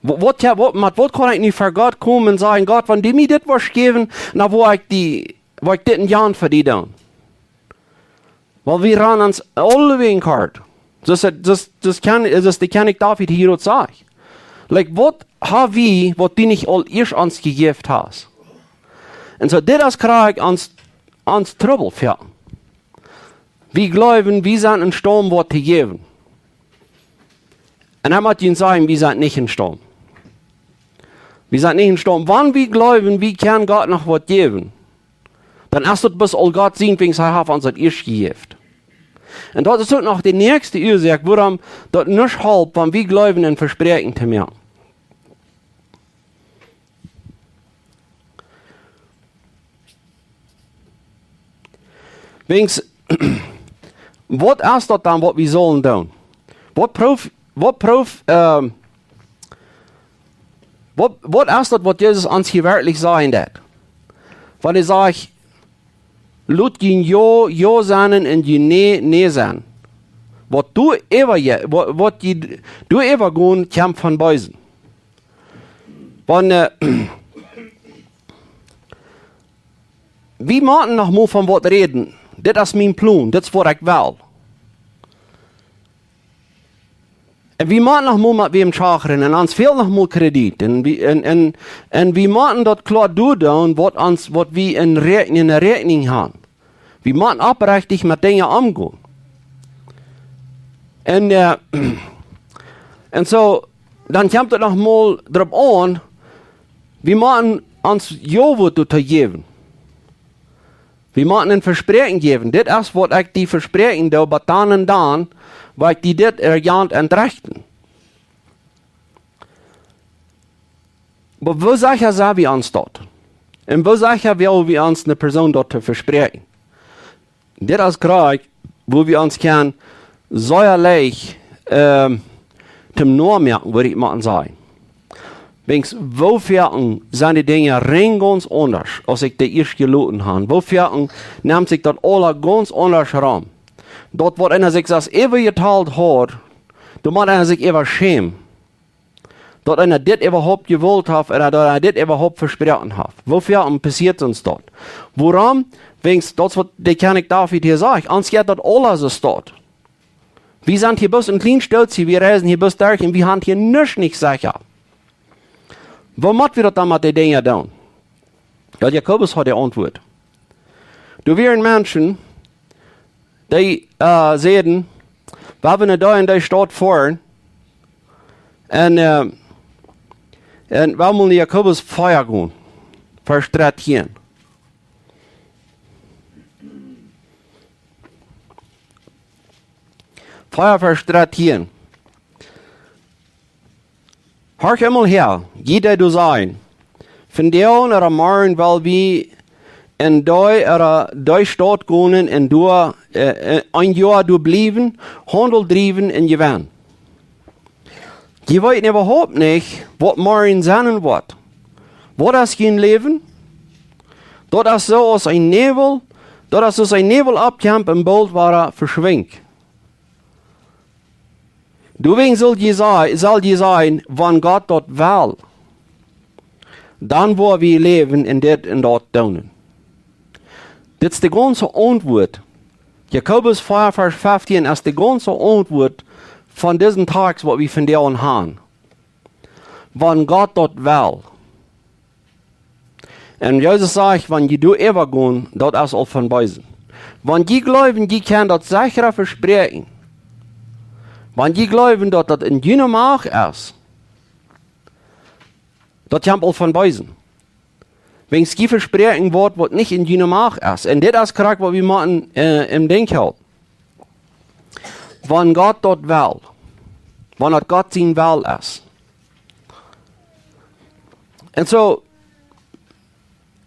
Wa-, waut, jo, waut, met waut kaun ekj nu ver Gott komen un sajen: "Gott, wan du mie dit wurscht jäwen, dan woa ekj die, woa ekj dit un jant fa die doonen"? Wiels wie rannen ons aulawäajen kort. Daut, daut, daut kjenn, daut de Kjennich David hia uk sajcht. Like, waut ha wie, waut du nich aul ieescht ons jejäft hast? Un soo, dit es krakjt ons, ons Trubbel, jo. Wie jleewen, wie sent em Staut waut to jäwen. Un dan mott wie sajen, wie sent nich em Staut. Wie sent nich em Staut. Wan wie jleewen, wie kjennen Gott noch waut jäwen, dan es daut bloos aul Gott sien, wiels hee haft ons daut ieescht jejäft. Un daut es uk noch de näakjste Uasoak, wuarom daut nich halpt, wan wie jleewen un vespräakjen to moaken. Wiels, waut es daut dan, waut wie sellen doonen? Waut proow, waut proow, ähm, waut, waut es daut, waut Jesus ons hia werkjlich sajen deit? Wan hee sajcht: "Lot jun Jo, Jo sennen un jun Nä, Nä sennen." Waut doa äwa je-, waut, waut jie doa äwa gonen, kjemt von Beesen. Wan, äh, wie motten noch mol von waut räden. Dit es mien Plon, dit es waut ekj well. Un wie motten noch mol met wäm schachren, un ons fält noch mol Kredit. Un wie, un, un, un wie motten daut kloa doadoonen, waut ons, waut wie en Räakj-, en de Räakjnunk haben. Wie motten oprechtich met Dinja omgonen. Un, äh, un soo, dan kjemt et noch mol doaropp aun, wie motten ons Jo Wuat doatoo jäwen. Wie motten een Vespräakjen jäwen. Dit es waut ekj die vespräakjen doo, bat dan un dan, woa ekj die dit irjent entrechten. Oba woo secha sent wie ons daut? Un woo secha woa wie ons eene Persoon daut to vespräakjen? Dit es krakjt, woo wie ons kjennen sea leicht, ähm, toom nomoaken, wudd ekj mol sajen. Wiels, woo foaken sent de Dinja rein gaunz aundasch, aus ekj dee ieescht jeloten hab? Woo foaken nemt sikj daut aula gaunz aundasch rom? Daut, waut eena sikj selfst äwajetalt haud, doa mott eena sikj äwa schämen. Daut eena dit äwahaupt jewult haft, ooda daut eena dit äwahaupt vesproaken haft. Woo foaken passieet ons daut? Wuarom? Wiels daut, waut de Kjennich David hia sajcht, ons jeit daut aules soo staut. Wie sent hia bloos een kjlien Stootje, wie reisen hia bloos derch un wie haben hia nuscht nich secha. Waut mott wie daut dan met dee Dinja doonen? Jo, Jakobus haud de Auntwuat. Doa wieren Menschen, dee, äh, säden: "Wie wellen no dee un dee Staut foaren." Un, äh, un wie wellen no Jakobus vea gonen. Varsch dartieen. Vea, Varsch dartieen. Horcht emol häa, jie dee doa sent. Vondoag ooda morjen well wie en dee ooda dee Staut gonen un doa, äh, äh, een Joa doa bliewen, Haundel driewen un jewennen. Jie weeten äwahaupt nich, waut morjen sennen woat. Waut es jun Läwen? Daut es soo aus een Näwel, daut es soo aus een Näwel oppkjemt un boolt wada veschwinjt. Doawäajen sell jie sa-, sell jie sajen: "Wan Gott daut well, dan woa wie läwen un dit un daut doonen." Dit es de gaunze Auntwuat. Jakobus vea, Varsch feftieen es de gaunze Auntwuat von disen Tekst, waut wie vondoag haben. "Wan Gott daut well." Un Jesus sajcht: "Wan jie doa äwa gonen, daut es aul von Beesen." Wan jie jleewen, jie kjennen daut sechra vespräakjen, wan jie jleewen, daut daut en june Macht es, daut kjemt aul von Beesen. Wiels jie vespräakjen waut, waut nich en june Macht es. Un dit es krakjt, waut wie motten, äh, em Denkj hoolen. Wan Gott daut well. Wan daut Gott sien Well es. Un soo,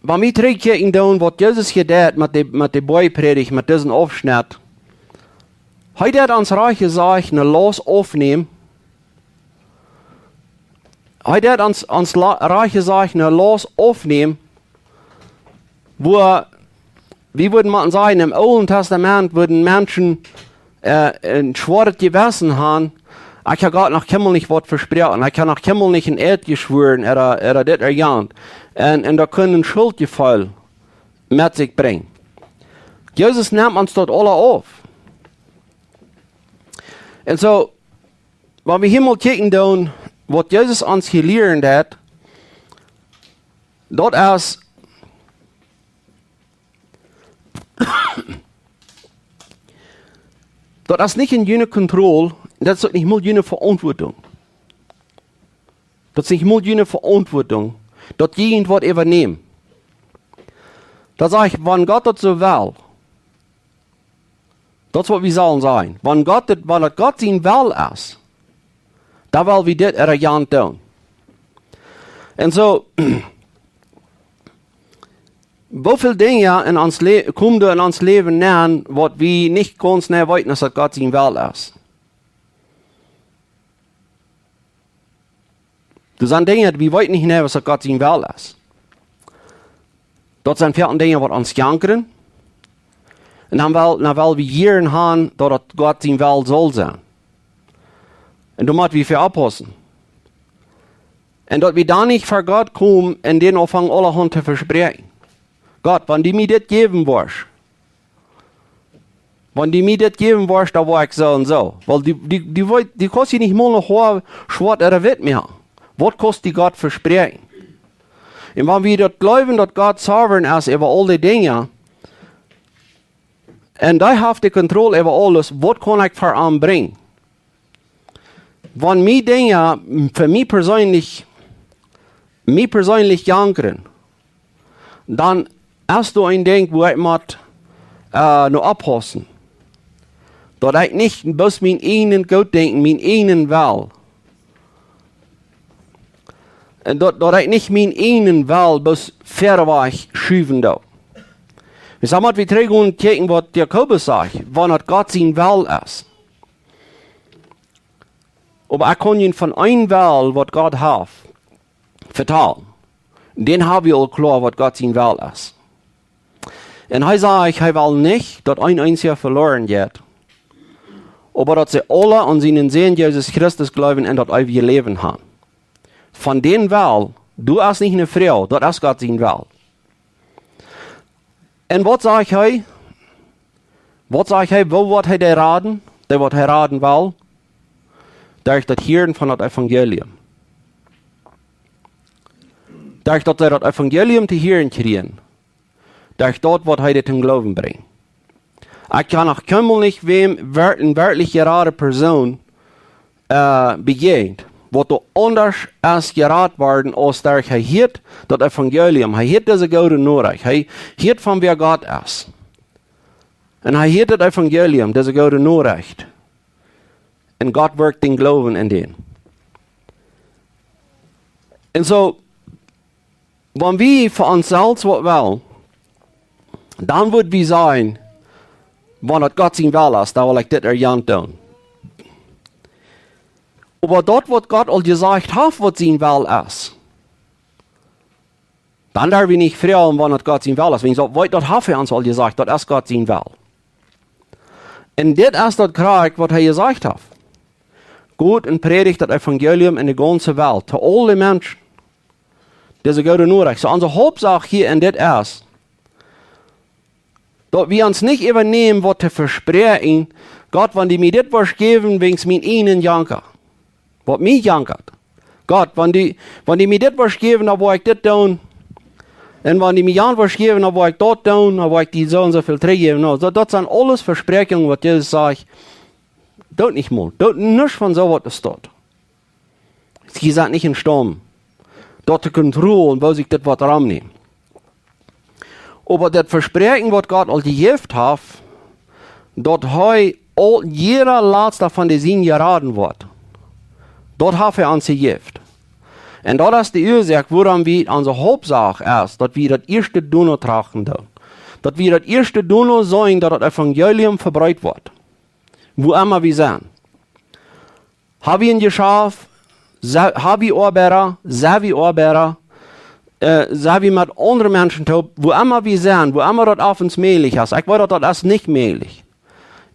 wan wie trigjkjikjen doonen, waut Jesus hia deed met de, met de Boajprädicht, met disen Aufschnett, hee deed ons rajcht jesajcht eene Laust aufnämen, Hee deed ons, ons la-, rajcht jesajcht ne Laust aufnämen, wua, wie wudden mau sajen, em Oolen Tastament wudden Menschen äh, een schwoaret Jewessen haben, ekj hab Gott noch kjeenmol nich waut vesproaken, ekj hab noch kjeenmol nich een Eed jeschwoaren, ooda, ooda dit ooda jant. Un, un daut kunn een Schultjefeel met sikj brinjen. Jesus neem ons daut aula auf. Un soo, wan wie hia mol kjikjen doonen, waut Jesus ons hia lieren deed, daut es Daut es nich en june Kontroll, daut es uk nich mol june Veauntwuatunk. Daut es nich mol june Veauntwuatunk, daut jie irjentwaut äwanämen. Daut sajcht, wan Gott daut soo well, daut es waut wie sellen sajen. Wan Gott daut, wan daut Gott sien Well es, dan well wie dit ooda jant doonen. Un soo, woo väl Dinja en ons Lä-, komen doa en ons Läwen aun, waut wie nich gaunz nau weeten, aus daut Gott sien Well es? Doa sent Dinja, wie weeten nich nau, aus daut Gott sien Well es. Daut sent väl Dinja, waut ons jankren. Un dan well, dan well wie hia aun, daut daut Gott sien Well saul sennen. Un doa motten wie fa oppaussen. Un daut wie dan nich ver Gott komen un dän aunfangen aulahaunt to vespräakjen. Gott, wan du mie dit jäwen woascht, wan du mie dit jäwen woascht, dan woa ekj soo un soo. Wiels du, du, du weetst, du kaust hia nich mol een Hoa schwoat ooda witt moaken. Waut kaust du Gott vespräakjen? Un wan wie daut jleewen, daut Gott sovereign es äwa aul dee Dinja, un hee haft de Kontroll äwa aules, waut kaun ekj ver am brinjen? Wan mie Dinja, fa mie perseenlich, mie perseenlich jankren, dan es doa een Dinkj, wua ekj mott, äh, no oppaussen. Daut ekj nich bloos mien eejnen Goot denkj, mien eejnen Well. Un daut, daut ekj nich mien eejnen Well bloos wieda wajch schuwen doo. Wie sellen mol trigj gonen kjikjen, waut Jakobus sajcht, wan daut Gott sien Well es. Oba ekj kaun junt von een Well, waut Gott haft, vetalen. Dän hab wie aul kloa, waut Gott sien Well es. Un hee sajcht, hee well nich, daut een eensja veloaren jeit, oba daut see aule aun sienen Sän Jesus Christus jleewen un daut eewje Läwen haben. Von dän Well, doa es nich ne Froag, daut es Gott sien Well. Un waut sajcht hee? Waut sajcht hee? Woo woat hee dee raden? Dee waut hee raden well? Derch daut Hieren von daut Evangelium. Derch daut see daut Evangelium to hieren kjrieen. Derch daut, waut hee dee toom Gloowen brinjt. Ekj hab noch kjeenmol nich wäm wer-, eene werkjlich jerade Persoon, äh, bejäajent, waut doa aundasch es jerat worden, aus derch hee hieet daut Evangelium, hee hieet dise goode Norecht, hee hieet von wäa Gott es. Un hee hieet daut Evangelium, dise goode Norecht. Un Gott wirkjt dän Gloowen en dän. Un soo, wan wie fa ons selfst waut wellen, dan wudd wie sajen, wan daut Gott sien Well es, dan well ekj dit ooda jant doonen. Oba daut, waut Gott aul jesajcht haft, waut sien Well es, dan derw wie nich froagen, wan daut Gott sien Well es. Wiels daut, daut haft hee ons aul jesajcht, daut es Gott sien Well. Un dit es daut krakjt, waut hee jesajcht haft. Got un prädicht daut Evangelium en de gaunze Welt, to aule Menschen. Dise goode Norecht. Soo, onse Hauptsach hia en dit es, daut wie ons nich äwanämen, waut to vespräakjen, Gott, wan du mie dit woascht jäwen, wäajens mien eejnen Janka. Waut mie jankat. Gott, wan du, wan du mie dit woascht jäwen, dan woa ekj dit doonen. Un wan du mie jant woascht jäwen, dan woa ekj daut doonen, dan woa ekj die soo un soo väl trigjjäwen. No, daut, daut sent aules Vespräakjungen, waut Jesus sajcht, doot nich mol. Doot nuscht von soo waut es daut. Jie sent nich emstaund, daut to kontrollieren, woo sikj dit woat romnämen. Oba daut Vespräakjen, waut Gott aul jejäft haft, daut hee aul, jieda latsta von de sienen jeraden woat, daut haft hee ons jejäft. Un daut es de Uasoak, wuarom wie, onse Hauptsach es, daut wie daut ieeschte doano trachten doonen. Daut wie daut ieeschte doano seenen, daut daut Evangelium vebreet woat. Wua emma wie sent. Hab wie een Jeschaft, Sent, ha wie Oabeida, sent wie Oabeida, äh, sent wie met aundre Menschen toop, wua emma wie sent, wua emma daut opp ons mäajlich es. Ekj weet daut, daut es nich mäajlich.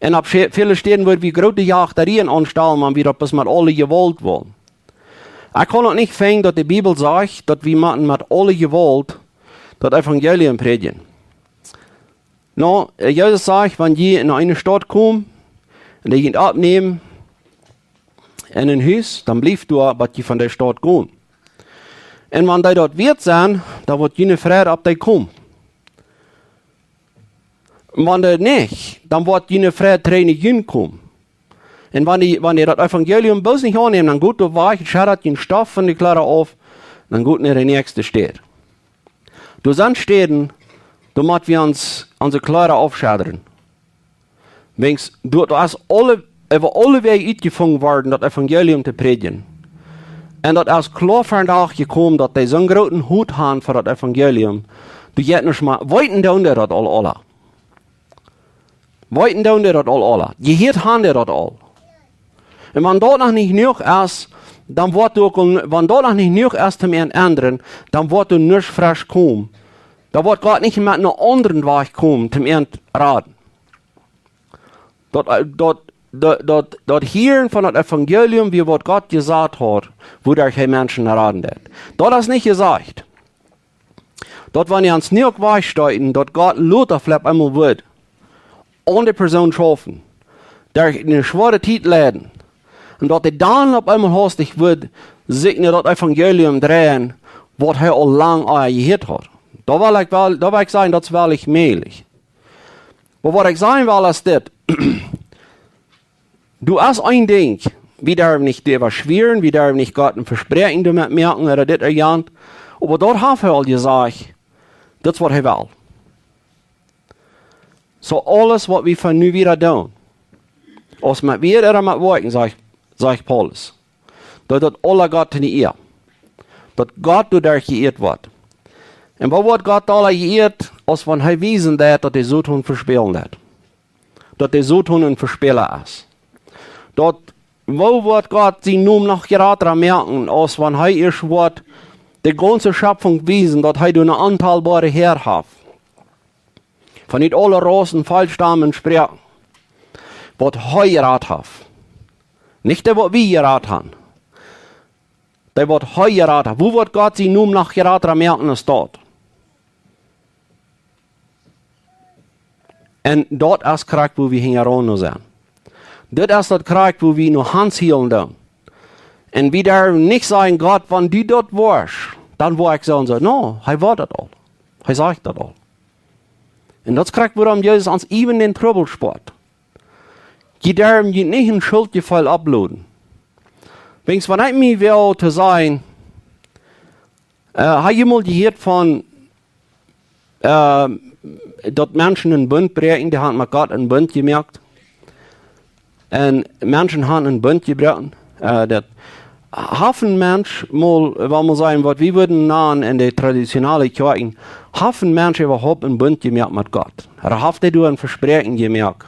Un opp väle Städen woa wie groote Jachtarien aunstalen, wan wie daut bloos met aule Jewault wellen. Ekj kaun daut nich finjen, daut de Bibel sajcht, daut wie motten met aule Jewault daut Evangelium prädjen. Nu, äh, Jesus sajcht, wan jie en eene Staut komen un dee junt oppnämen en een Hus, dan blieft doa, bat jie von dee Staut gonen. Un wan dee daut wieet sent, dan woat june Fräd opp dee komen. Un wan dee nich, dan woat june Fräd trigj no junt komen. Un wan dee, wan dee daut Evangelium bloos nich aunnämen, dan got doa wajch, scheddat june Stoff von de Kjleeda auf, dan got no de näakjste Staut. Doa sent Städen, doa mott wie ons, onse Kjleeda aufschedren. Wiels doa, doa es aule, äwa aule Wäaj utjefungen worden, daut Evangelium to prädjen. Un daut es kloa vondoag jekomen, daut dee soon grooten Hot han fa daut Evangelium. Dee jeit nich mea, weeten doonen dee daut aul aula. Weeten doonen dee daut aul aula. Jehieet han dee daut aul. Un wan daut noch nich jenuach es, dan woat uk, wan daut noch nich jenuach es, toom an endren, dan woat doa nuscht fresch komen. Dan woat Gott nich met eenen aundren Wajch komen, toom an raden. Daut, äh, daut, daut, daut, daut Hieren von daut Evangelium, wia waut Gott jesajcht haud, wuaderch hee Menschen raden deed. Daut es nich jesajcht, daut wan wie ons nu uk wajchstoten, daut Gott lota veleicht eemol woat aun de Persoon schaufen, derch eene schwoare Tiet leiden, un daut hee dan opp eemol haustich woat sikj no daut Evangelium dreien, waut hee aul lang aul jehieet haud. Doa well ekj well, doa well ekj sajen, daut es woarlich mäajlich. Oba waut ekj sajen well, es dit. Doa es een Dinkj, wie derwen nich doaräwa schwieren, wie derwen nich Gott een Vespräakjen doamet moaken, ooda dit ooda jant. Oba daut haft hee aul jesajcht, daut es waut hee well. Soo aules waut wie von nu wieda doonen, aus met Wieed ooda met Woakjen, sajcht, sajcht Paulus, daut daut aula Gott to de Ea. Daut Gott doaderch jeieet woat. Un woo woat Gott aula jeieet, aus wan hee wiesen deit, daut de Soton vespälen deit? Daut de Soton een Vespäla es. Daut, woo woat Gott sienen Nomen noch jrata moaken, aus wan hee ieescht woat de gaunze Schepfunk wiesen, daut hee doa een auntalboare Häa haft, von ut aule Rausen, Volkjstammen, Sproaken, waut hee jerat haft. Nich dee, waut wie jerat han. Dee, waut hee jerat haft. Woo woat Gott sienen Nomen noch jrata moaken aus daut? Un daut es krakjt, wua wie hinjaraun nu sent. Dit es daut krakjt, wua wie nu han hielen doonen. Un wie derwen nich sajen, Gott, wan du daut woascht, dan woa ekj soo un soo. No, hee woat daut aul. Hee sajcht daut aul. Un daut es krakjt, wuarom Jesus ons iewen dän Trubbel spoat. Jie derwen junt nich een Schultjefeel opploden. Wiels wan ekj mie well to sajen, äh, ha jie mol jehieet von, äh, daut Menschen een Bunt bräakjen, dee han met Gott een Bunt jemoakt? Un Menschen han een Bunt jebroaken. Äh, daut haft een Mensch mol, wan wie sajen, waut wie wudden nanen en de traditionelle Kjoakjen, haft een Mensch äwahaupt een Bunt jemoakt met Gott? Ooda haft hee doa een Vespräakjen jemoakt?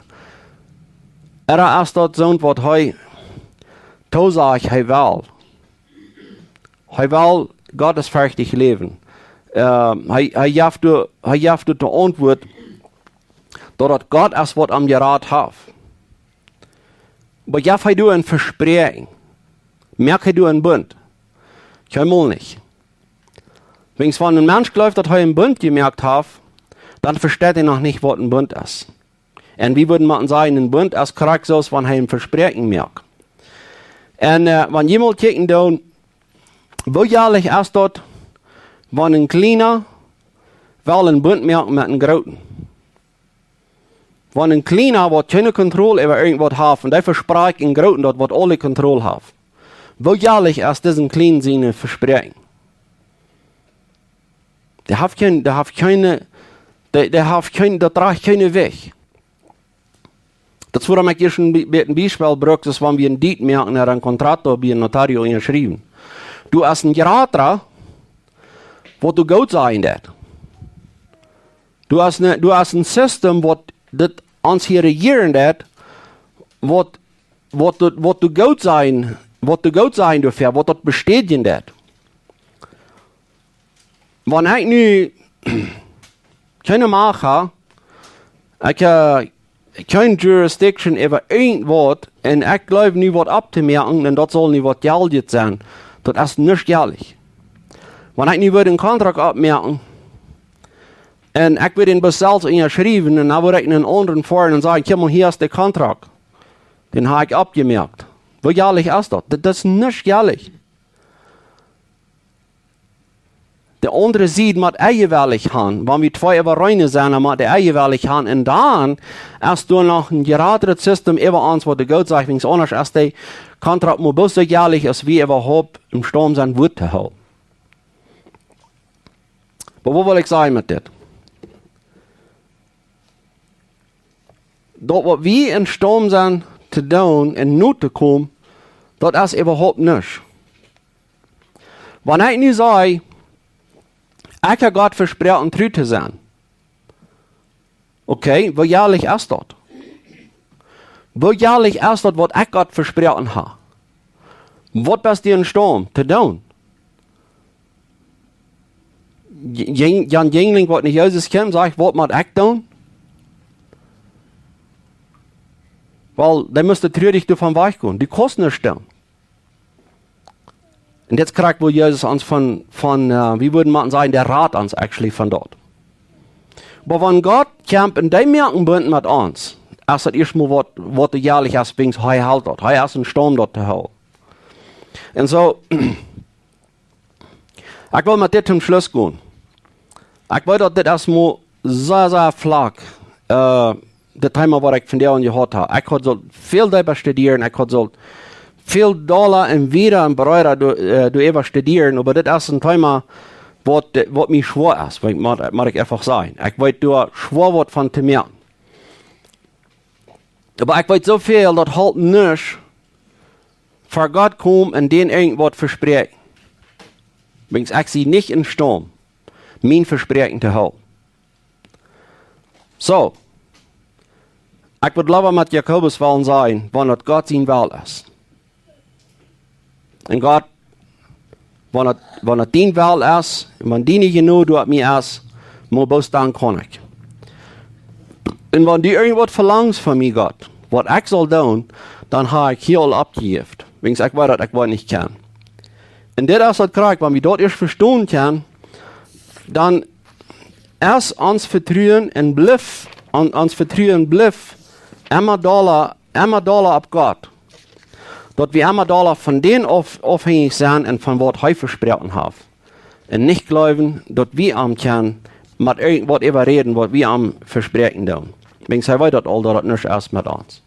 Ooda es daut soont, waut hee toosajcht, hee well? Hee well gottesferchtich läwen. Äh, hee, hee jeft doa, hee jeft doa de Auntwuat, daut daut Gott es, waut am jerat haft. Oba jeft hee doa een Vespräakjen? Moakt hee doa een Bunt? Kjeenmol nich. Wiels wan een Mensch jleeft, daut hee een Bunt jemoakt haft, dan vesteit hee noch nich, waut een Bunt es. Un wie wudden motten sajen, een Bunt es krakjt soo aus wan hee een Vespräakjen moakt. Un, äh, wan jie mol kjikjen doonen, woo jäajlich es daut, wan een Kjliena well een Bunt moaken met een Grooten? Wan een Kjliena, waut kjeene Kontroll äwa irjentwaut haft, un dee vesprakjt een Grooten daut, waut aule Kontroll haft. Woo jäajlich es disen Kjlienen siene Vespräakjen? Dee haft kjeen, dee haft kjeene, dee, dee haft kjeen, daut drajcht kjeene Wäajch. Daut es wuarom ekj hia een Bi-, Bi-, een Biespel bruck, daut es, wan wie een Deed moaken, ooda een Contrato bie een Notario unjaschriewen. Doa es een Jerata, waut doa goot sajen deit. Doa es een, doa es een System, waut dit ons hia rejieren deit, waut, waut doa, waut doa goot sajen waut de Gott sajen doafäa, waut daut bestädjen deit. Wan ekj nu kjeene Macht hab, ekj hab kjeene Jurisdiction äwa irjent waut, un ekj jleew nu waut opptomoaken, un daut saul nu waut Jeltjet sennen, daut es nich jelich. Wan ekj nu wudd een Kontrakt oppmoaken, un ekj wudd dän bloos selfst unjaschriewen, un dan wudd ekj eenen aundren foaren un sajen: "Kjikj mol, hia es de Kontrakt. Dän hab ekj oppjemoakt." Woo jelich es daut? Daut, daut es nich jelich. De aundre Sied mott eejewellich han. Wan wie twee äwareen sent, dan mott dee eejewellich han. Un dan es doa noch een jratret System äwa ons, waut de Gott sajcht, wiels aundasch es de Kontrakt mau bloos soo jelich, aus wie äwahaupt emstaund sent, Wort to hoolen. Oba waut well ekj sajen met dit? Daut, waut wie emstaund sent to doonen un no to komen, daut es äwahaupt nich. Wan ekj nu saj, ekj hab Gott vesproaken, tru to sennen. Okay, woo jelich es daut? Woo jelich es daut, waut ekj Gott vesproaken hab? Waut best du emstaund to doonen? J-, jan Jinjling, waut no Jesus kjemt, sajcht: "Waut mott ekj doonen?" Well, dan motst du truarich doavon wajchgonen. Du kaust nuscht doonen. Un dit krakjt, woo Jesus ons von, von, äh, wie wudden mau sajen, dee rat ons actually von daut. Oba wan Gott kjemt un dee moakt een Bunt met ons, es daut ieescht mol waut, waut jelich es, wiels hee helt daut. Hee es emstaund daut to hoolen. Un soo, ekj well met dit toom Schluss gonen. Ekj weet, daut dit es mau sea, sea flach, äh, daut Thema, waut ekj vondoag aunjehieet hab. Ekj haud sult väl deepa studieren, ekj haud sult väl dolla un wieda un breeda doa, äh, doaräwa studieren, oba dit es een Thema, waut, waut mie schwoa es, mott, mott ekj eefach sajen. Ekj weet doa schwoa waut von to moaken. Oba ekj weet soo väl, daut halpt nuscht, ver Gott komen un dän irjent waut vespräakjen. Wiels ekj sie nich emstaund, mien Vespräakjen to hoolen. Soo, ekj wudd leewa met Jakobus wellen sajen, wan daut Gott sien Well es. Un Gott, wan daut, wan daut dien Well es, un wan diene Jnod doa mie es, mau bloos dan kaun ekj. Un wan du irjent waut velangst von mie, Gott, waut ekj saul doonen, dan hab ekj hia aul oppjejäft. Wiels ekj weet, daut ekj waut nich kaun. Un dit es daut krakjt, wan wie daut ieescht vestonen kjennen, dan es ons Vetruen un blift, on-, ons Vetruen blift emma dolla, emma dolla opp Gott. Daut wie emma dolla von dän auf-, aufhenjich sent un von waut hee vesproaken haft. Un nich jleewen, daut wie am kjennen met irjent waut äwaräden, waut wie am vespräakjen doonen. Wiels hee weet daut aul, daut daut nuscht es met ons.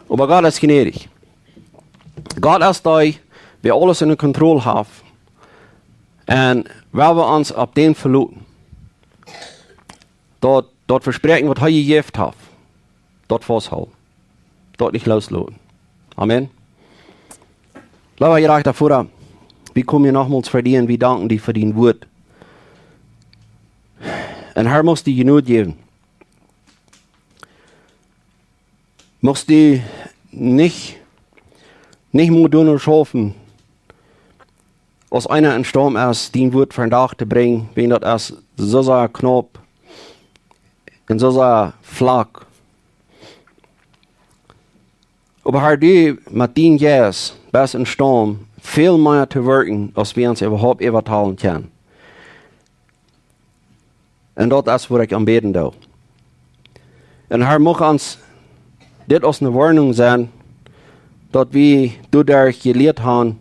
Oba Gott es jnädich. Gott es dee, dee aules enne Kontroll haft. Un wan wie ons opp dän veloten, daut, daut Vespräakjen, waut hee jejäft haft, daut fausthoolen. Daut nich loosloten. Amen. Leewa jerajchta Voda, wie komen hia nochmols ver die un wie danken die fa dien Wort. Un Herr, muchst du Jnod jäwen. Muchst du nich, nich mau doonen schaufen, aus eena emstaund es, dien Wort vondoag to brinjen, wiels daut es soo sea knaup un soo sea flach. Oba Herr, du met dien Jeist best emstaund, väl mea to werkjen, aus wie ons äwahaupt äwatalen kjennen. Un daut es, waut ekj aunbäden doo. Un Herr, mucht ons dit aus eene Woarnunk sennen, daut wie doaderch jelieet haben,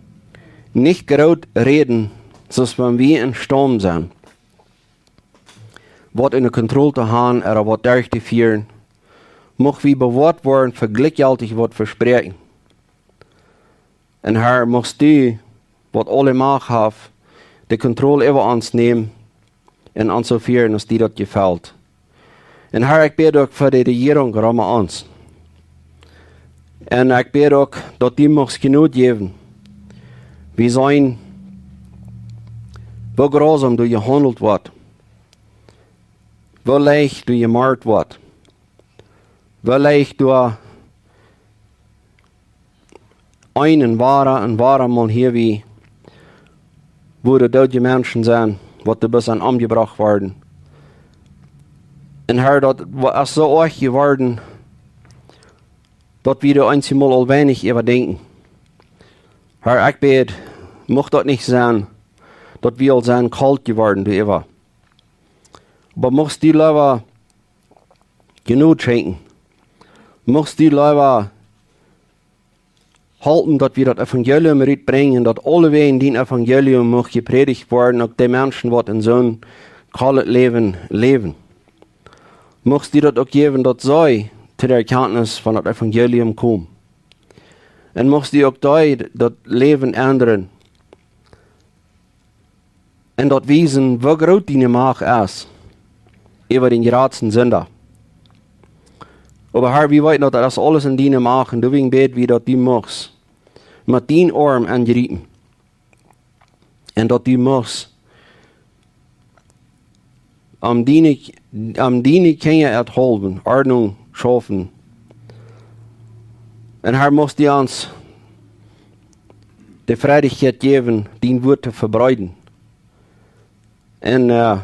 nich groot räden, soo aus wan wie emstaund sent, waut enne Kontroll to haben ooda waut derchtofieren. Mucht wie bewoat woaren, ver jlikjjeltich waut vespräakjen. Un Herr, muchst du, waut aule Macht haft, de Kontroll äwa ons nämen un ons soo fieren, aus die daut jefelt. Un Herr, ekj bäd uk fa de Rejierunk rom ons. Un ekj bäd uk, daut du muchst Jnod jäwen. Wie seenen, woo grausam doa jehaundelt woat. Woo leicht doa jemoakt woat. Woo leicht doa Een un wada un wada mol hia wie, wua doa doodje Menschen sent, waut doa bloos aun omjebrocht worden. Un Herr, daut wa-, es soo oajch jeworden, daut wie doa eensjemol aul weinich äwa denkjen. Herr, ekj bäd, mucht daut nich sennen, daut wie aul sent kolt jeworden doaräwa. Oba muchst du leewa Jnod schenkjen. Muchst du leewa halpen, daut wie daut Evangelium rutbrinjen, daut aulewäajen dien Evangelium mucht jeprädicht woaren, uk de Menschen, waut en soon kolet Läwen läwen. Muchst du daut uk jäwen, daut see to de Erkjantnis von daut Evangelium komen. Un muchst du uk dee daut Läwen endren. Un daut wiesen, woo groot diene Macht es äwa dän jratsten Sinda. Oba Herr, wie weeten, daut daut es aules en diene Macht, un doawäajen bäd wie, daut du muchst met dienen Oarm aunjriepen. Un daut du muchst om diene, om diene Kjinja erhalpen, Ordnunk schaufen. Un Herr, muchst du ons de Freiheit jäwen, dien Wuat to vebreeden. Un, äh,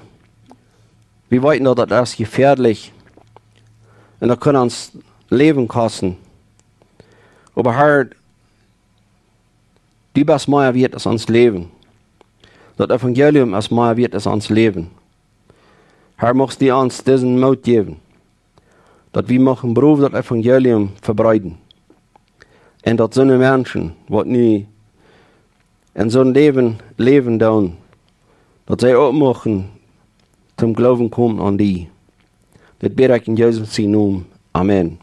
wie weeten, daut daut es jefäadlich. Un daut kaun ons Läwen kosten. Oba Herr, du best mea wieet aus ons Läwen. Daut Evangelium es mea wieet aus ons Läwen. Herr, muchst du ons disen Moot jäwen, daut wie muchten brow daut Evangelium vebreeden. Un daut soone Menschen, waut nu en soon Läwen läwen doonen, daut see uk muchten toom Gloowen komen aun die. Dit bäd ekj en Jesus sienen Nomen. Amen.